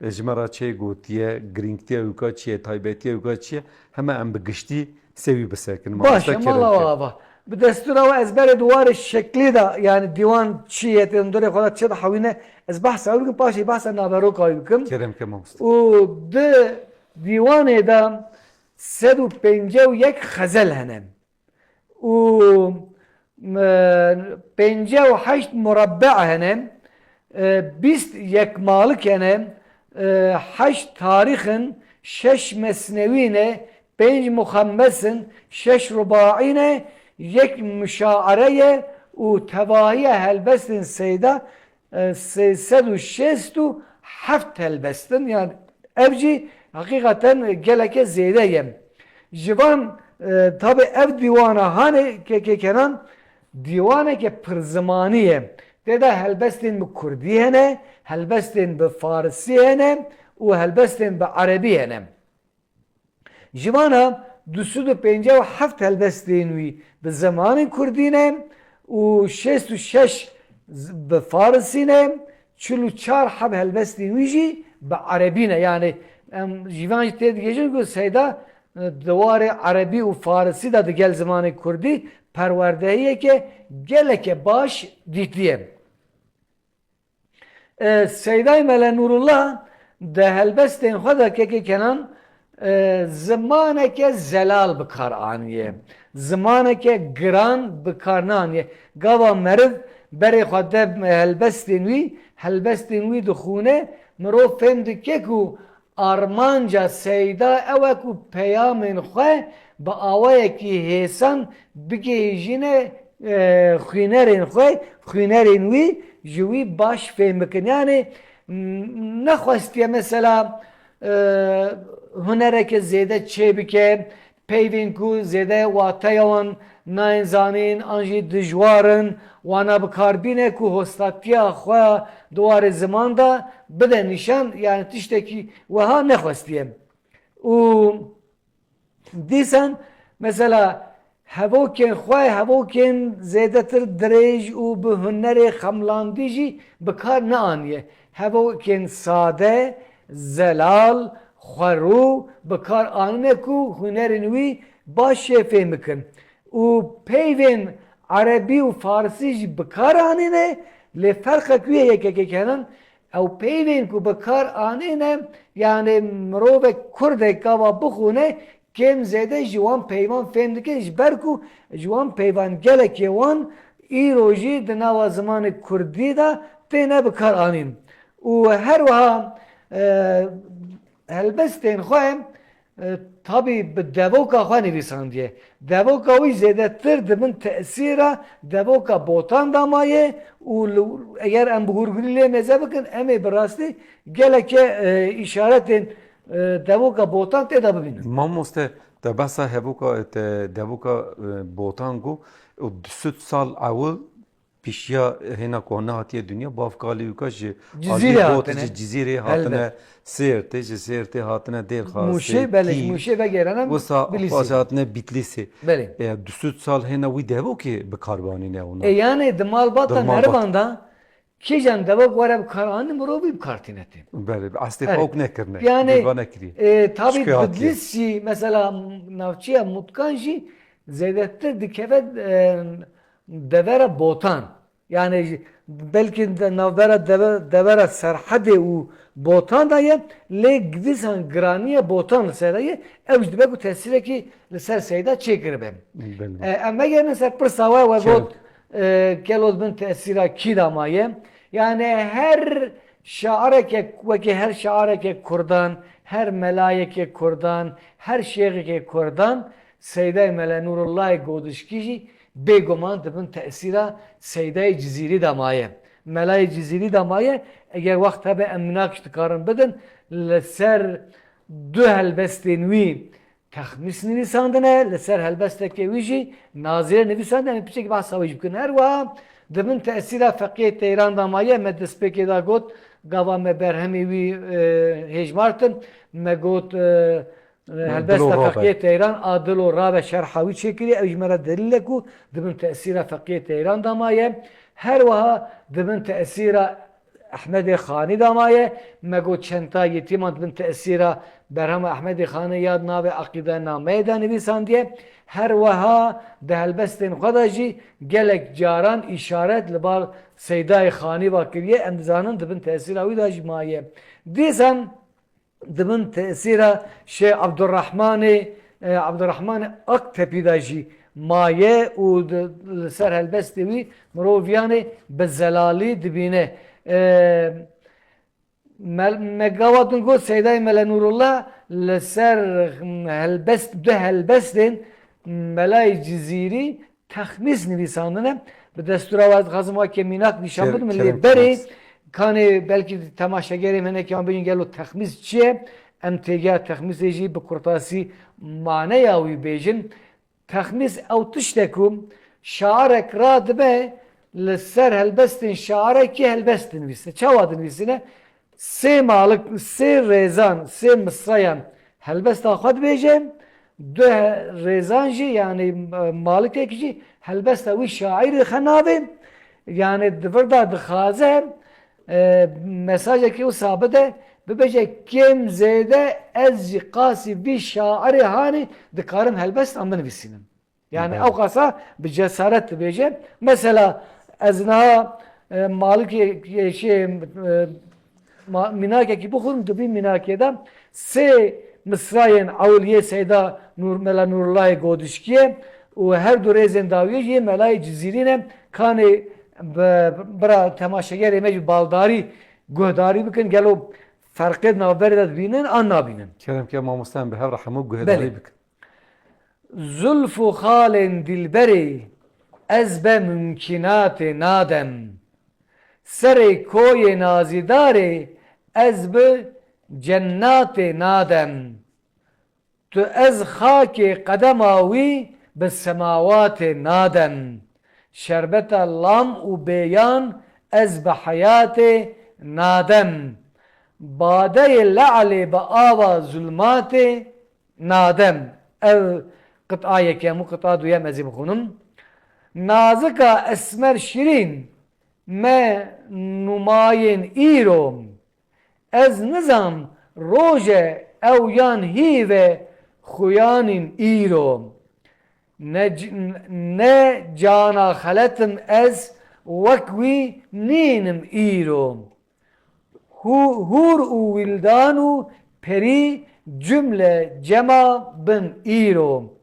e, ji me re çê gotiye, girîngtiya wîka çi ye, taybetiya wîka çi ye, heme em bi giştî sewî bisekinin. Baş e, Mamoste, mala kerem ke. Ava. Bi destûra we ez berê di warê şeklê de, yani dîwan çi ye, tê hundirê xwe de çi dihewîne, ez behsa wî bikim, paşê behsa naveroka wî bikim. Kerem ke mamoste. Û di dîwanê de sed û pêncî û yek xezel hene. Û, e, pêncî û heşt murabbe hene, e, bîst yekmalik hene, e, heşt tarîx in, şeş mesnewî ne, pênc muxemmes in, şeş rubaî ne, yek muşaere ye û tevahiya helbestên Seyda, e, sê sed û şêst û heft helbest in. Yani ev jî heqîqeten geleke zêde ye. Ji van, e, tabi ev dîwana hanê K K Kenan dîwaneke pirzimanî ye. Tê de helbestên bi kurdî hene, helbestên bi farisî hene û helbestên bi erebî hene. Ji vana du sed û pêncî û heft helbestên wî bi zimanê kurdî ne û şêst û şeş z-, bi farisî ne, çil û çar heb helbestên wî jî bi erebî ne. Yani em ji van jî tê digihîjin ku Seyda, e, di warê erebî û farisî de digel zimanê kurdî perwerdehiyeke geleke baş dîtiye. E, Seydayê Mele Nûrullah di helbestên xwe de K K Kenan, e, zimaneke zelal bi kar aniye. Zimaneke giran bi kar naniye. Gava meriv berê xwe de helbestên wî, helbestên wî dixwîne, mirov fêm dike ku armanca Seyda ew e ku peyamên xwe bi awayekî hêsan bigihîjîne, e, xwînerên xwe, xwînerên wî ji wî baş fêm bikin. Yani, m-, nexwestiye mesela, e, hunereke zêde çêbike, peyvên ku zêde wateya wan nayên zanîn an jî dijwar in, wana bi kar bîne ku hostatiya xwe di warê ziman de bide nîşan, yani tiştekî wiha nexwestiye. Û dîsan mesela hevokên xwe, hevokên zêdetir dirêj û bi hunerê xemlandî jî bi kar neaniye. Hevokên sade, zelal, xwerû bi kar anîne ku hunerên wî baş jê fêm bikin. Û peyvên erebî û farsî jî bi kar anîne, lê ferqek wî heye K K Kenan, ew peyvên ku bi kar anîne, yani mirovek kurdek gava bixwîne, kêm zêde ji wan peyvan fêm dike, ji ber ku ji wan peyvan gelekê wan îro jî di nava zimanê kurdî de têne bi kar anîn. Û her wiha, e, helbestên xwe, e, tabî bi devoka xwe nivîsandiye. Devoka wî zêdetir di bin tesîra devoka Botan de maye û li, eger em bi hûrgulî lê mêze bikin, em ê bi rastî geleke, e, îşaretên, e, devoka Botan tê de bibînin. Mamoste, te behsa hevoka, te devoka, e, Botan got, û du sed sal ewil pişiya hêna ku nehatiye dinya, bav kalê wî ka ji Cizîrê Alî Bot hatine. Ji Cizîrê hatine Helbet. Sêrtê, ji Sêrtê hatine Dêrxa, Mûşê, belê, ji Sêrtî. Mûşê vegerane Wisa Bilîsê. Xwaş hatine Bîtlîsê. Belê. E, du sed sal hêna wî devo ki bi kar banîne ona. E, yani di malbata Di malbat- nerivan da kîjan devok were bi kar anî, mirovî bi kar tîne tê. Belê, bi eslê Belê. Xwe ok nekirine. Yani, Dêva nekiriye. e, tabi Şikayetiye. Bidlis jî, mesela navçeya Mutkan jî zêdetir dikeve, e, devera Botan. Yani belkî de-, navbera deve-, devera Serhedê û Botan de ye, lê dîsan giraniyê Botan li ser de ye, ew jî dibe ku tesîrekî li ser Seyda çêkiribe. Belê. E, em vegerine ser pirsa we, we Çew. got, e, gelo di bin tesîra kî de maye? Yani her şaireke, wekî her şaireke Kurdan, her melayeke Kurdan, her şêxeke Kurdan, Seydayê Mele Nûrullahê Godişkî jî bêguman di bin tesîra Seydayê Cizîrî de maye. Melayê Cizîrî de maye, eger wext hebe em minak jî dikarin bidin, li ser du helbestên wî texmîs nivîsandine, li ser helbesteke wî jî nazire nivîsandine, em piçekî behsa wê jî bikin. Her wiha di bin tesîra Feqiyê Teyran de maye, me destpêkê de got, gava me berhemê wî, e, hêjmartin, me got, e, Helbesta Feqiyê Teyran a dilo rabe şerha wî çêkiriye, ew ji me re delîl e ku di bin tesîra Feqiyê Teyran de maye. Her wiha di bin tesîra Ehmedê Xanî de maye. Me got çenta yetîman di bin tesîra berhema Ehmedê Xanî ya di navê Eqîdenameyê de nivîsandiye. Her wiha di helbestên xwe de jî gelek caran îşaret li bar Seydayê Xanî ve kiriye. Em dizanin di bin tesîra wî de jî maye. Dîsan di bin tesîra Şêx Abdurrahmanê, e, Abdurrahmanê Aktepî de jî maye û di, li ser helbestê wî miroviyanê bi zelalî dibîne. E, me, me gava din got Seydayê Mele Nûrullah li ser helbest, du helbestên Melayê Cizîrî Texmîs nivîsandine. Bi destûra we ez dixwazim weke mînak nîşan Kerem, bidim. Lê kerem berê, Thomas. Kanê belkî temaşegerê me hinekî wan bêjin gelo texmîs çi ye? Em têgeha texmîsê jî bi kurtasî maneya wî bêjin. Texmîs ew tişt e ku şairek radibe li ser helbestên şairekî helbest dinivîse. Çawa dinivîsine? Sê malik, sê rêzan, sê misrayan helbesta xwe dibêje, du he-, rêzan jî, yanî, e, malikek jî helbesta wî şaîrî dixe navê, yanî di vir de dixwaze, e, mesajekî wisa bide, bibêje kêm zêde ez jî qasî vî şairê hanî dikarim helbestan binivîsînim. Yani Belê. Ew qasa bi cesaret dibêje. Mesela ez niha, e, malikê, e, şey, e, ma-, mînakekî bixwim, di vî mînakê de sê misrayên ewiliyê Seyda Nur, Mela Nurullahê Godişkî ye û her du rêzên dawiyê jî yê Melayê Cizîrî ne. Kanê bi, bira temaşegerê me jî baldarî guhdarî bikin. Gelo ferqê di navberê de dibînin an nabînin? Kerem ke mamoste em bi hev re hemû guhdarî Belê. bikin. Zulf û xalên dilberê ez be mumkînatê nadem. Serê koyê nazîdarê ez bi cennatê nadem. Tu ez xakê qedema wî bi semawatê nadem. Şerbeta lam û bêyan ez bi heyatê nadem. Badeyê le'lê bi ava zulmatê nadem. Ev qit'a yekem û qit'a duyem ez ê bixwînim. Nazika esmer şirîn me numayên îro. Ez nizam roje ew yan hîve xuyanîn îro. Ne c-, ne cana xeletim ez wek wî nînim îro. Hû-, hûr û wildan û perî cumle cema bin îro.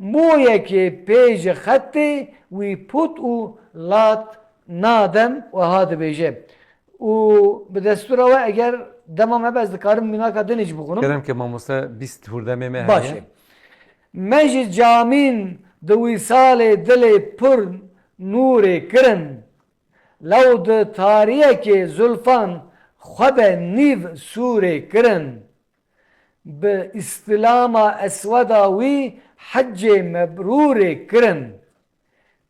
Moyekê pê ji xetê wî put û lat nadem wiha dibêje. Û bi destûra we eger dema me be ez dikarim mînaka dinê jî bixwînim. Kerem ke mamoste bîst hûrdemê me Baş heye. e. Me ji camîn di wîsalê dilê pir nûrê kirin. Lew di tariyekê zulfan xwe be nîv sûrê kirin. Bi îstilama esweda wî hecê mebrûrê kirin.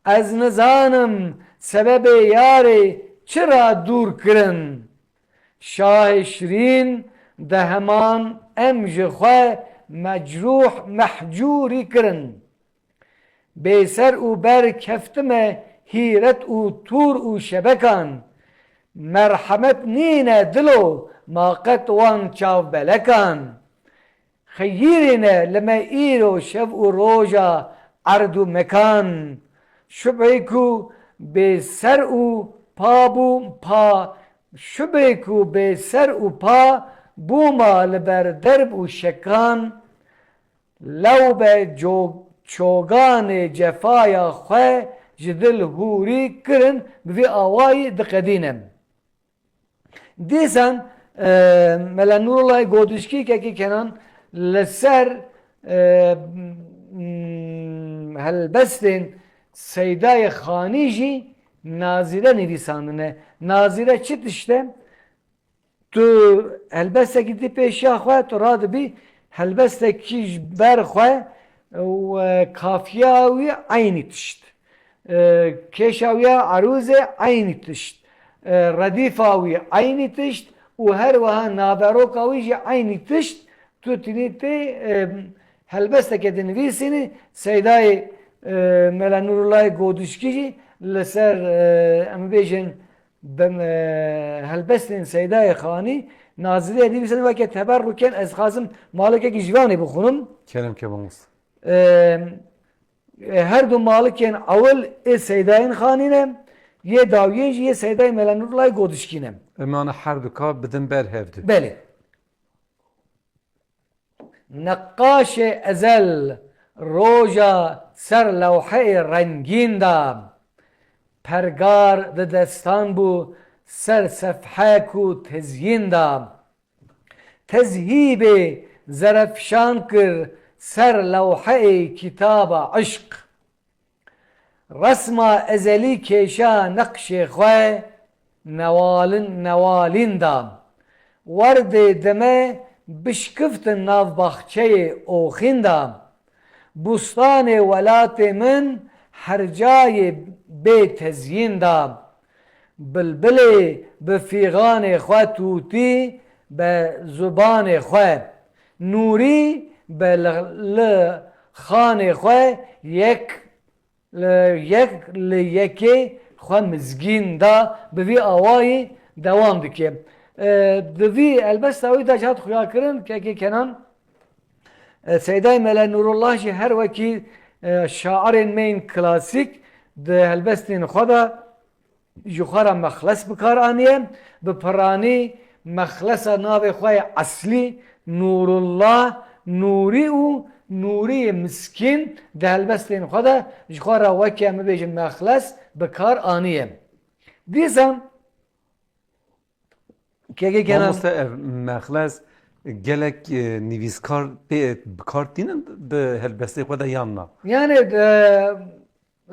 Ez nizanim sebebê yarê çira dûr kirin. Şahê şirîn de heman em ji xwe mecrûh mehcûrî kirin. Bêser û ber keftime hîret û tûr û şebekan. Merhemet nîne dilo ma qet wan çavbelekan. Xeyîrîne li me îro şev û roja erd û mekan. Şubhê ku Bê ser û pa bû pa, şibê ku bê ser û pa bûma li ber derb û şekan, lew be co-, çoganê cefaya xwe ji dil hûrî kirin, bi vî awayî diqedîne. Dîsan, e, Mela Nûrullahê Godişkî kekê Kenan li ser, e, m-, helbestên Seydayê Xanî jî nazîre nivîsandine. Nazîre çi tişt e? Tu helbestekî dî pêşiya xwe, tu radibî helbestekî ji ber xwe û, e, kafiya wî eynî tişt. E, kêşa wî ya erûzê eynî tişt. E, redîfa wî eynî tişt û her wiha naveroka wî jî eynî tişt. Tu tînî tê, e, helbesteke dinivîsînî, Seydayê, e, Mela Nûrullahê Godişkî jî li ser, e, em bêjin, Bi, e, helbestên Seydayê Xanî nazîrê nivîsandin weke teberrukên ez dixwazim malikekî ji vanê bixwînim. Kerem ke mamoste. E, e, her du malikên ewil ê Seydayên Xanî ne, yê dawiyê jî yê Seydayê Mela Nûrullahê Godişkî ne. Em ana her du ka bidin ber hev du. Belê. Neqaşê ezel roja ser lewheyê rengîn de, pergar di destan bû ser sefhek û tezyîn de. Tezhîbê zerefşan kir ser lewheyê kitaba eşq. Resma ezelî kêşa neqşê xwe newalin, newalîn da. Werdê dime bişkiftin nav baxçeyê oxîn da. Bûstanê welatê min her cayê bê tezyîn da. Bilbilê bi fîxanê xwe tûtî be zibanê xwe. Nûrî be li, li xanê xwe yek li yek li yekê xwe mizgîn da, bi vî awayî dewam dike. E, di vî helbesta wî de jî hat xuyakirin, kekê Kenan, e, Seydayê Mele Nûrullah jî her wekî, e, şairên me yên klasîk di helbestên xwe de ji xwe re mexles bi kar aniye. Bi piranî mexlesa navê xwe yê eslî Nûrullah, Nûrî û Nûriyê Miskîn di helbestên xwe de ji xwe re weke, em bibêjin, mexles bi kar aniye. Dîsan kekê Kenan. Mamoste, ev mexles gelek, e, nivîskar pê bi kar tînin di helbestê xwe de yan na? Yani, e,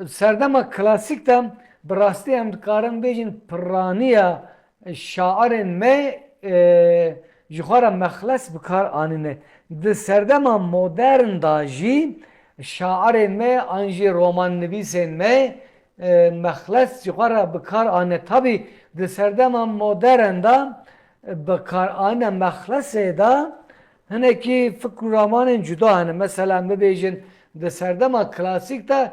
Serdema klasîk de bi rastî em dikarin bêjin piraniya şairên me, e, ji xwe re mexles bi kar anîne. Di serdema modern de jî şairên me an jî romannivîsên me, e, mexles ji xwe re bi kar anîne. Tabî di serdema modern de, e, bi kar anîna mexlesê de hinekî fikr û ramanên cuda hene. Mesela em bibêjin di serdema klasîk de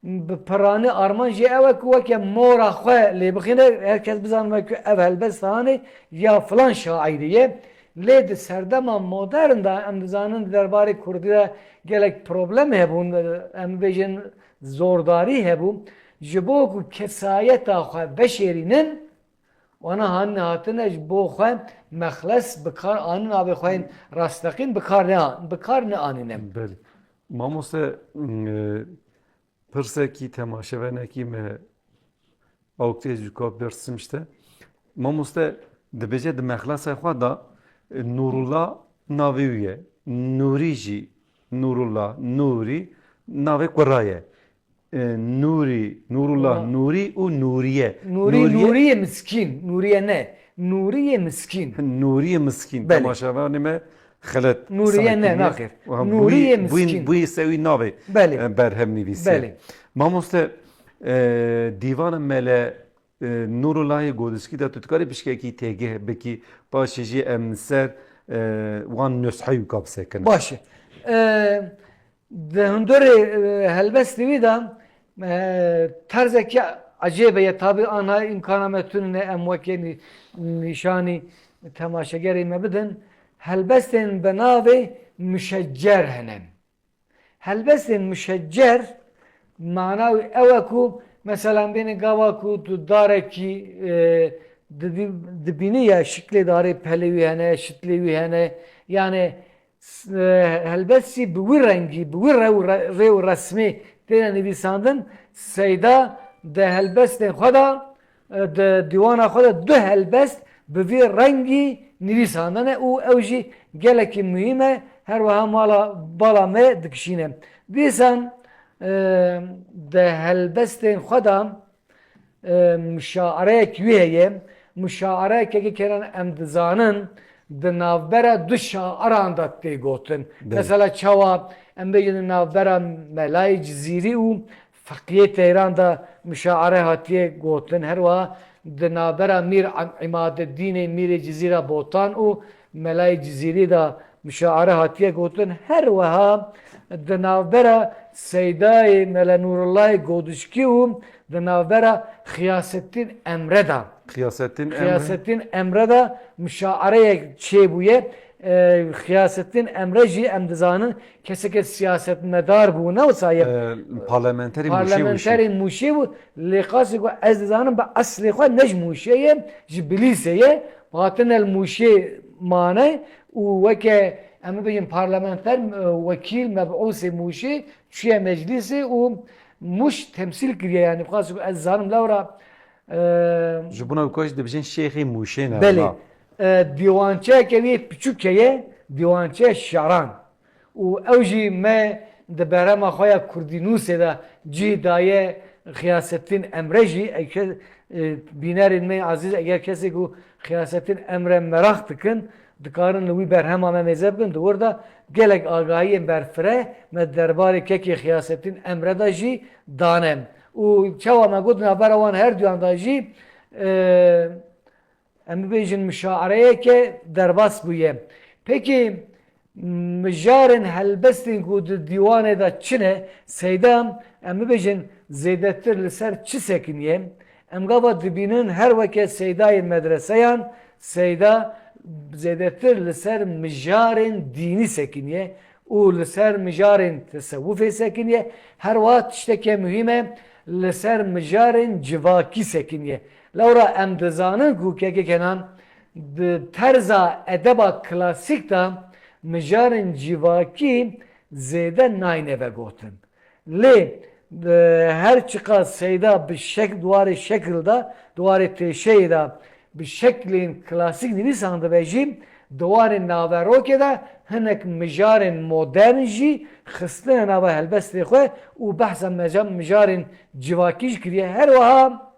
Bi piranî armanc jê ew e ku weke mora xwe lê bixîne, her kes bizane ku ev helbesta hanê ya filan şaîrê ye. Lê di serdema modern de em dizanin di derbarê kurdî de gelek problem hebûn, em bibêjin zordarî hebû. Ji bo ku kesayeta xwe veşêrînin, wana hanine hatine ji bo xwe mexles bi kar anin, navê xwe yên rasteqîn bi kar ne, bi kar neanîne. Belê. Mamoste, e, Pirsekî temaşevanekî me awkê ji ka bersim işte. Mamoste dibêje di mexlesa xwe de, e, Nûrullah navê wî ye. Nûrî jî, Nûrullah, Nûrî navê kura ye. E, Nûrî, Nûrullah, Nûrî û Nûriye. Nûrî, Nûriye. Nûriyê Miskîn. Nûriye ne. Nûriyê Miskîn. Nûriyê Miskîn. Belê. Temaşevanê me Xelet Nûriye ne, naxêr. Nûriyê Miskîn. Bûyî sewî navê, belê, e, berhev nivîsiye. Belê. Mamoste, e, dîvana Mele, e, Nûrullahê Godiskî de tu dikarî pişkekî têgih bikî, paşê jî em ser, e, wan nusxeyû ka bisekin. Baş e. E, Di hundirê, e, helbestê wî de, e, terzekî ecêb heye. Tabî anha îmkana me tune ne em wekê nî-, nîşanî temaşegerê me bidin. Helbestên bi navê muşeccer hene. Helbestên muşeccer mana wî ew e ku Mesela bêne gava ku tu darekî, e, didî-, dibînî ya şiklê darê pelê wî hene, şitlê wî hene. Yani s-, e, helbestî bi wî rengî, bi wî rew re-, rê û resmê têne nivîsandin. Seyda di helbestên xwe de, e, di dîwana xwe de du helbest bi vî rengî nivîsandine û ew jî gelekî muhîm e. Her wiha mala bala me dikişîne. Dîsan, e, di helbestên xwe de, e, muşaereyek wî heye. Muşaereyeke kenan em dizanin di navbera du şairan de tê gotin. Belê. Mesela çawa em bêjin di navbera Melayê Cizîrî û Feqiyê Teyran de muşaere hatiye gotin. Her wiha di navbera Mîr Am-, Îmadedînê Mîrê Cizîra Botan û Melayê Cizîrî de muşaere hatiye gotin. Her wiha di navbera Seydayê Mele Nûrullahê Godişkî û di navbera Xiyasettîn Emre de. Xiyasettîn Emre. Xiyasettîn Emre de muşaereyek çêbûye. E, Xiyasettîn Emre jî em dizanin keseke siyasetmedar bû. Ne wisa ye? E, parlamenterê Mûşê bû. Parlamenterê Mûşê bû. Lê qasê ku ez dizanim bi eslê xwe ne ji Mûşê ye, ji Bilîsê ye. Hatine li Mûşê mane û weke, em bibêjin, parlamenter, e, wekîl, mebûsê Mûşê çûye meclîsê û Mûş temsîl kiriye. Yani qasê ku ez dizanim lewra, e, Ji bona ku jî dibêjin Şêxê Mûşê ne. Belê. E, dîwançeyeke wê piçûk heye, dîwançeya şaran. Û ew jî me di berhema xwe ya Kurdînûsê de cih daye Xiyasettîn Emre jî. Eke, e, bînerên me ezîz, eger kesê ku Xiyasettîn Emre meraq dikin, dikarin li wî berhema me mêze bikin. Di wir de gelek agahiyên berfireh me derbarê kekê Xiyasettîn Emre de jî dane. Û çawa me got, navbera wan her duyan de jî, e, em bibêjin, muşaereyeke derbas bûye. Pekî mijarên helbestên ku di dîwanê de çi ne, Seyda, em bibêjin, zêdetir li ser çi sekiniye? Em gava dibînin her weke Seydayên medreseyan, Seyda zêdetir li ser mijarên dînî sekiniye û li ser mijarên tesewufê sekiniye. Her wiha tişteke muhîm e, li ser mijarên civakî sekiniye. Lewra em dizanin ku kekê Kenan di terza edeba klasîk de mijarên civakî zêde nayne vegotin. Lê, e, her çiqas Seyda bi şek-, di warê şekil de, di warê têşeyê de bi şeklên klasîk nivîsandibe jî, di warê naverokê de hinek mijarên modern jî xistine nava helbestê xwe û behsa meca-, mijarên civakî jî kiriye. Her wiha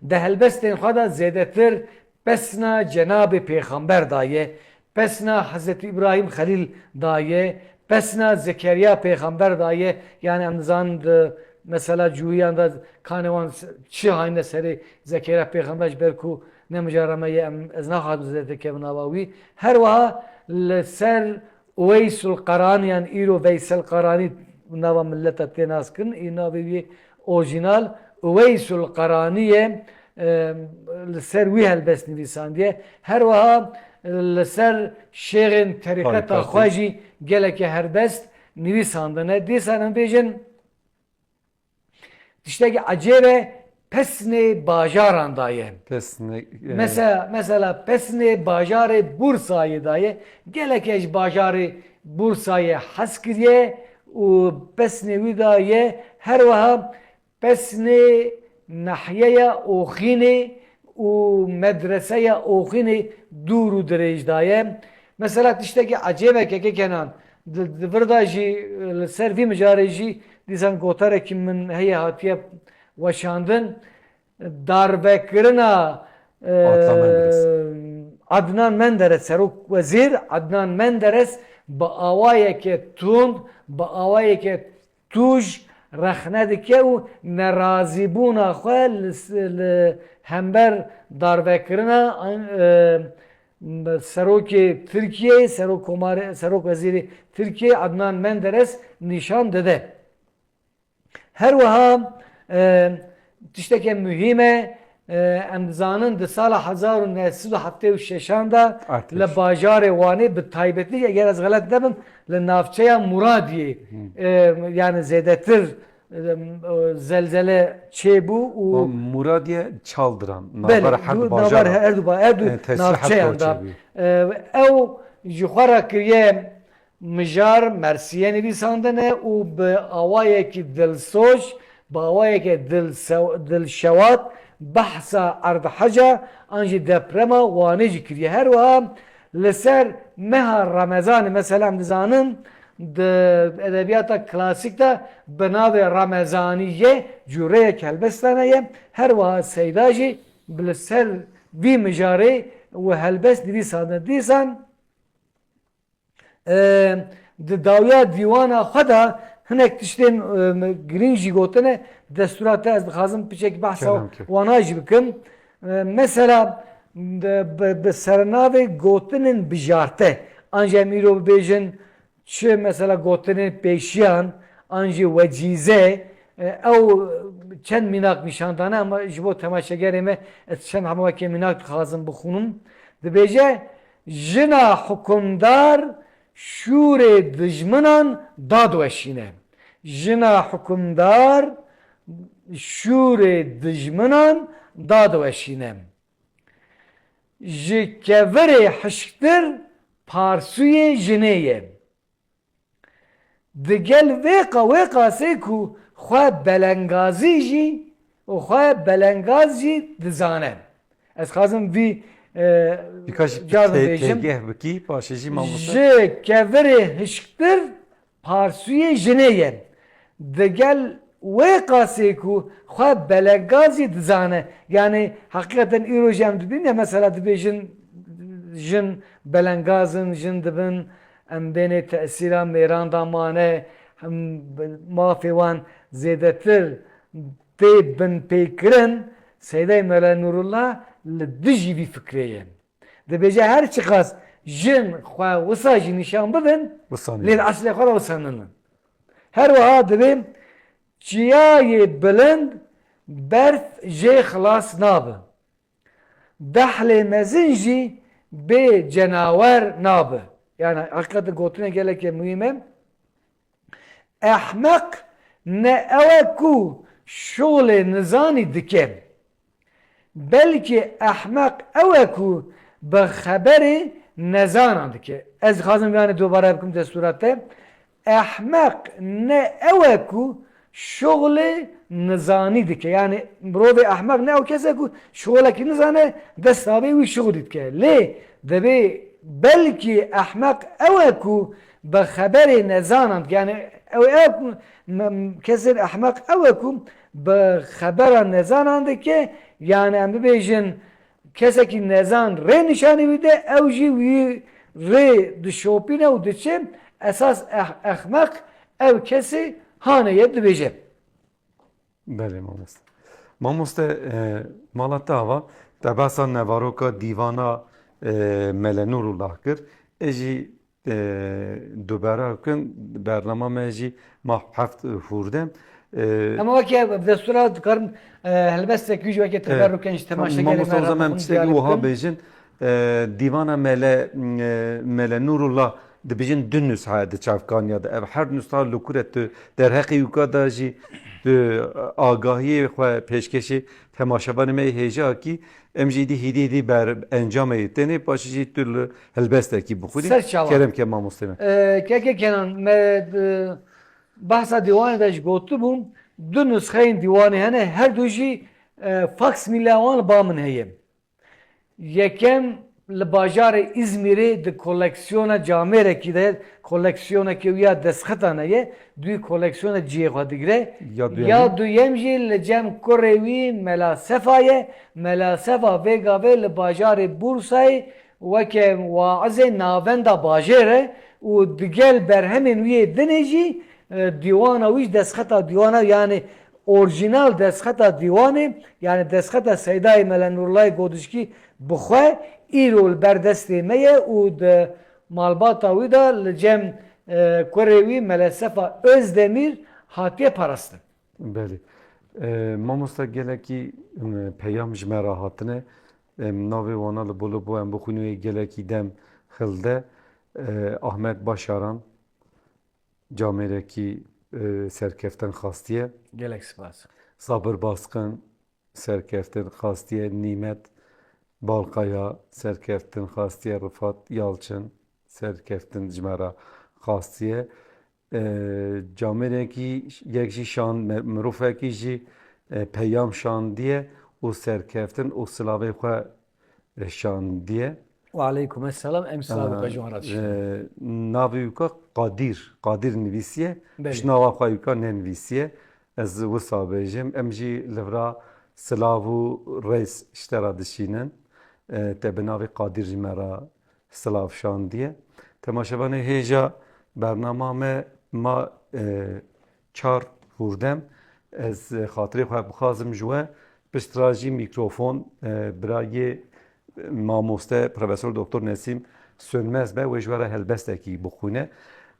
di helbestên xwe de zêdetir pesna Cenabê Pêxember daye, pesna Hezretî Îbrahîm Xelîl daye, pesna Zekeriya Pêxember daye. Yani em dizanin di mesela Cûhiyan de kanê wan s-, çi hayne serê Zekeriya Pêxember, ji ber ku ne mijarê me ye, em, ez naxwazim zêde kevim nava wî. Her wiha li ser Uweysul Qaranî, yan îro Veysel Qaranî nava mileta tê naskirin, î navê wî orjînal Uweysul Qaranî ye, e, li ser wî helbest nivîsandiye. Her wiha, e, li ser şêxên terîqeta Tarîqetê. Xwe jî geleke helbest nivîsandine. Dîsan em bêjin, tiştekî ecêb e, pesnê bajaran daye. Pesnê, e, Mesela, mesela pesnê bajarê Bursayê daye. Gelek ji bajarê Bursayê hez kiriye û pesnê wî daye. Her wiha pesnê nahyeya Oxînê û medreseya Oxînê dûr û dirêj daye. Mesela tiştekî ecêb e kekê Kenan. Di, di vir de jî, li ser vî mijarê jî dîsan gotarekî min heye hatiye weşandin. Darvekirina, e, Adnan Menderes. Adnan Menderes, serok wezîr Adnan Menderes bi awayeke tund, bi awayeke tûj rexne dike û nerazîbûna xwe li s-, li hember darvekirina, e, serokê Tirkiyeyê, serok komarê, serok wezîrê Tirkiyeyê Adnan Menderes nîşan dide. Her wiha, e, tişteke muhîm e, e, em dizanin di sala hezar û neh sed û heftê û şeşan de Artêş. Li bajarê Wanê bi taybetî, eger ez xelet nebim, li navçeya Muradiyê, Hmm. e, yani zêdetir e, zelzele çêbû û Muradiye Çaldiran, Belê, navbera her du, du navber bazara. Her du ba-, her du E, tesîr navçeyan her da. Çêbû. E, ew ji xwe re kiriye mijar, mersiyê nivîsandine û bi awayekî dilsoz, bi awayeke dilsew-, dilşewat behsa erdheca an jî deprema Wanê jî kiriye. Her wiha li ser meha Remezanê, mesela em dizanin, di edebiyata klasîk de bi navê Remezanî ye, cûreyek helbestan heye. Her wiha Seyda jî bi li ser vî mijarê û helbest nivîsandin. Dîsan, e, di dawiya dîwana xwe de hinek tiştên, e, girîng jî gotine, destûra te ez dixwazim piçek behsa Kerem kir. wana jî bikim. E, mesela, de, bi, bi sernavê gotinên bijarte, an jî em îro bibêjin, çi mesela gotinên pêşiyan, an jî wecîze, e, ew çend mînak nîşan dane, ama ji bo temaşegerê me ez çend hema wekê mînak dixwazim bixwînim. Dibêje, jina hukimdar şûrê dijminan dadweşîne. Jina hukimdar şûrê dijminan dadweşîne. Ji kevirê hişktir parsûyê jinê ye. Digel vê qa-, wê qasê ku xwe belengazî jî û xwe belengaz jî dizane. Ez xwazim vî, e, Bika jî car te-, bibêjim. Têgeh bikî, paşê jî mamoste. Ji kevirê hişktir parsûyê jinê ye. Digel wê qasê ku xwe belengaz jî dizane. Yanî heqîqeten îro jî em dibîne, mesela dibêjin jin belengaz in, jin dibin, em bênê tesîra mêran de mane, hem mafê wan zêdetir tê binpêkirin. Seydayê Mele Nûrullah li dijî vî fikrê ye. Dibêje her çiqas jin xwe wisa jî nîşan bidin, Wisa lê nîne. Li eslê xwe de wisa nînin. Her wiha dibê çiyayê bilind berf jê xilas nabe. Dehlê mezin jî bê cenawer nabe. Yani heqîqetî gotinê gelekê muhîm e. Ehmeq ne ew e ku şolê nizanî dike. Belkî ehmeq ew e ku bi xeberê nezanan dike. Ez dixwazim yanî dubare bikim destûra te. Ehmeq ne ew e ku şuxlê nizanî dike. Yani mirovê ehmeq ne ew kes e ku şuxlekî nizane, dest avê wî şuxlî dike. Lê dibê belkî ehmeq ew e ku bi xeberê nezanan dike. Yani ew e ku me-, kesên ehmeq ew e ku bi xebera nezanan dike. Yani em bibêjin, kesekî nezan rê nîşanî wî de, ew jî wî rê dişopîne û diçe. Esas eh-, ehmeq ew kesê hanê ye dibêje. Belê mamoste. Mamoste, e, mala te ava, te behsa nevaroka dîvana, e, Mele Nûrullah kir. Ez jî e, dubare bikin, bernama me jî mah heft hûr de. E, Ama weke bi destûra dikarin, e, helbestek wî jî weke teberrûken ji temaşegerê me re bixwin, diyarî bikin. Mamoste, o zaman em tiştekî wiha bêjin. E, dîvana Mele, e, Mele Nûrullah dibêjin du nusxe di çavkaniya de. Ev her nusxa li ku re tu derheqê wî ka da jî tu agahiyê xwe pêşkêşê temaşevanê me yê hêja kî. Em jî dî hîdî hîdî ber encamê yê tenê, paşê jî tu li helbestekî bixwînî. Ser çavan. Kerem ke mamoste me. Ee, keke Kenan, me, e, behsa dîwanê de ji gotibûm, du nusxeyên dîwanê hene, her du jî, e, faksmîleya wan li ba min heye. Yekem li bajarê Îzmîrê di koleksiyona camêrekî de, koleksiyonekê wî ya destxitan heye, duyî koleksiyona cihê xwe digire. Ya duyemî? Ya duyem jî li cem kurê wî Mela Sefa ye. Mela Sefa vê gavê li bajarê Bursayê weke waizê navenda bajêr e û digel berhemên wî yê dinê jî, e, dîwana wî jî destxeta dîwana, yanî orjînal destxeta dîwanê, yanî destxeta Seydayê Mele Nûrullayê Godişkî bi xwe îro li ber destê me ye û di malbata wî de li cem, e, kurê wî Mele Sefa Özdemir hatiye parastin. Belê. E, mamosta gelekî, e, peyam ji me re hatine. Em navê wana li bo li bo em bixwînin wê gelekî dem hilde. E, Ahmet Başaran, camêrekî, e, serkeftin xastiye. Gelek spas. Sabir Basqin serkeftin xastiye. Nîmet Balkaya serkeftin xastiye. Rifat Yalçin serkeftin ji me re xastiye. E, camêrekî yek jî şan-, me-, mirovekî jî, e, peyam şandiye û serkeftin û silavê xwe, e, şandiye. Wa aleykum esselam, em silavê xwe ji wan re dişînin. E, navê wî ka Qadir, Qadir nivîsiye. Belê. Ji nava xwe wî ka nenivîsiye. Ez wisa bêjim, em jî li vira silav û rêz ji te re dişînin. E, te bi navê Qadir ji me re silav şandiye. Temaşevanê hêja bernama me ma, e, çar hûrdem. Ez, e, xatirê xwe bixwazim ji we. Pişt ra jî mîkrofon, e, birayê mamoste Profesor Doktor Nesîm Sönmez be, wê ji we re helbestekî bixwîne.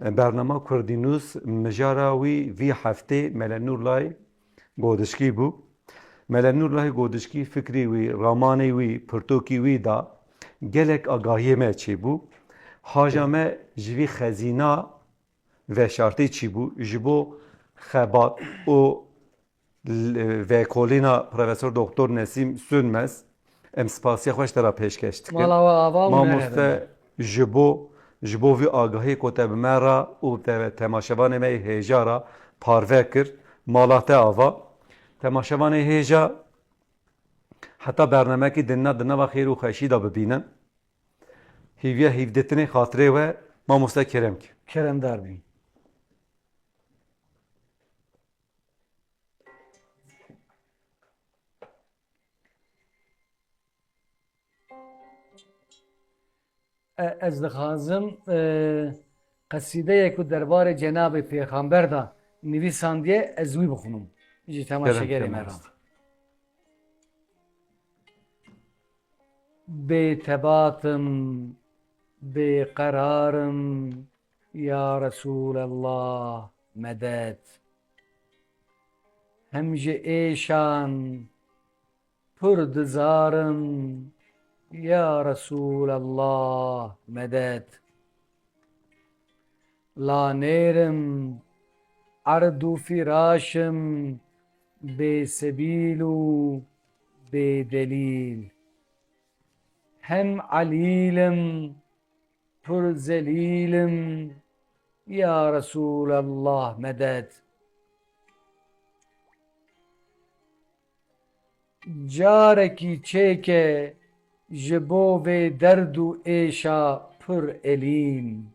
E, bernama Kurdî News mijara wî vî heftê Mele Nurlay Godişkî bû. Mele Nurlay Godişkî fikrî wî, ramanê wî, pirtûkî wî da gelek agahiyê me çêbû. Haja me ji vî xezîna veşartî çîbû. Ji bo xebat û l-, vekolîna Profesor Doktor Nesîm Sönmez, em spasiya xwe ji te re pêşkeş dikin. Mala we ava û Mamoste, ji bo, ji bo vî agahiyê ku te bi me re û te, temaşevanê me yê hêja re parve kir, mala te ava. Temaşevanê hêja heta bernamekî dinna, di nava xêr û xweşî de bibînin. Hîviya hîvdîtinê xatirê we, mamoste, kerem ki. Keremdar bî. E, ez dixwazim, e, qesîdeyek ku derbarê Cenabê Pêxember de nivîsandiye, ez wî bixwînim. Ji temaşegerê me re. Kerem, kerem. Bêtebat im, bêqerar im, ya Resûlallah, medet. Hem ji êşan pir dizar im, ya Resûlallah, medet. La nêr im, erd û firaş im, bêsebîl û bêdelîl. Hem elîl im, pir zelîl im, ya Resûlallah, medet. Carekî çêke ji bo vê derd û êşa pir elîm.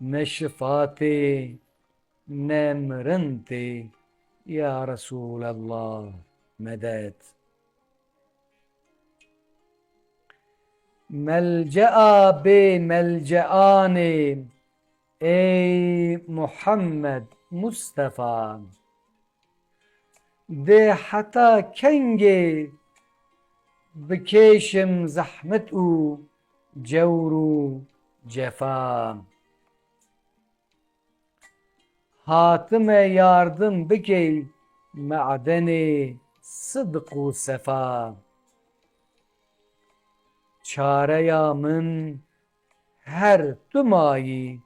Ne şifa tê, ne mirin tê, ya Resûlallah, medet. Melcea bê melceanê, ey Muhammed Mustefa. Dê heta kengê bikêşim zehmet û cewr û cefa? Hatime yardim bikey me'denê sidq û sefa. Çareya min her tu mayî,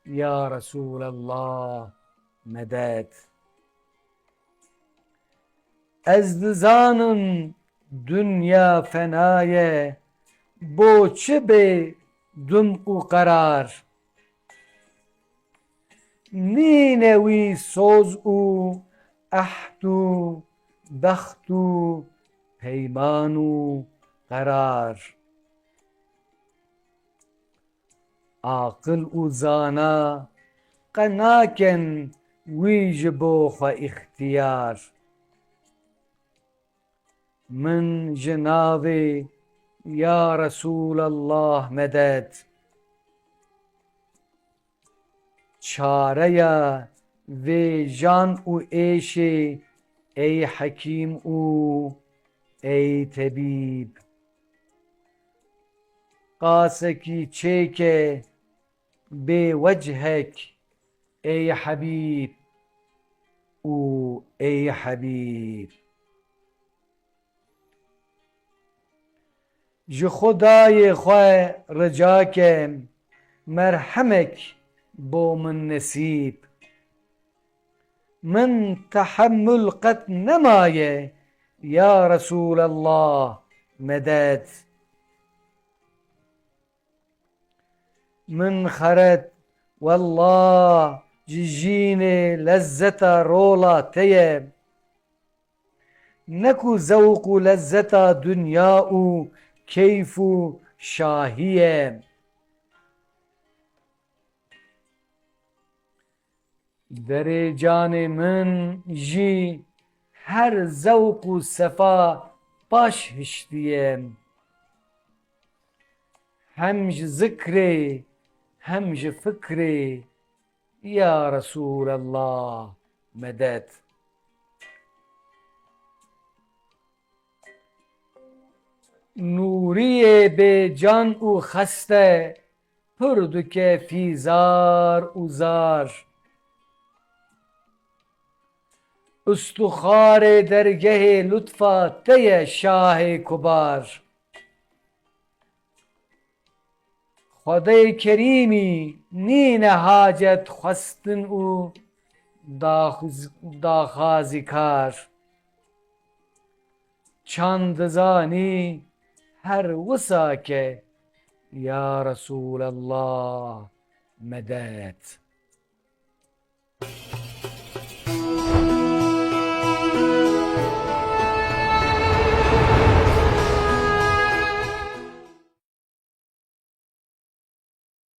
ya Resûlallah, medet. Ez dizanim dinya fena ye, bo çi bê dum û qerar? Nîne wî soz û ehd û bext û peyman û qerar. Aqil û zana qe naken wî ji bo xwe îxtiyar. Min ji navê ya Resûlallah medet. Çareya vê jan û êşê, ey hekîm û ey tebîb. Qasekî çêke bê wechek, ey Hebîb û ey Hebîb. Ji Xwedayê xwe rica ke merhemek bo min nesîb. min tehemmul qet nemaye, ya Resûlallah, medet. Min xeret, wellah, ji jînê lezzeta rola te ye. Ne ku zewq û lezzeta dinya û keyf û şahî ye. Derê canê min jî her zewq û sefa baş hiştiye. Hem ji zikrê, hem ji fikrê, ya Resûlallah, medet. Nûriyê bê can û xeste pir dike fîzar û zar. Ustuxarê dergehê lutfa te ye şahê kubar. Xwedê Kerîmî nîne hacet xwestin û daxuz-, daxazîkar. Çand dizanî her wisa ke, ya Resûlallah, medet.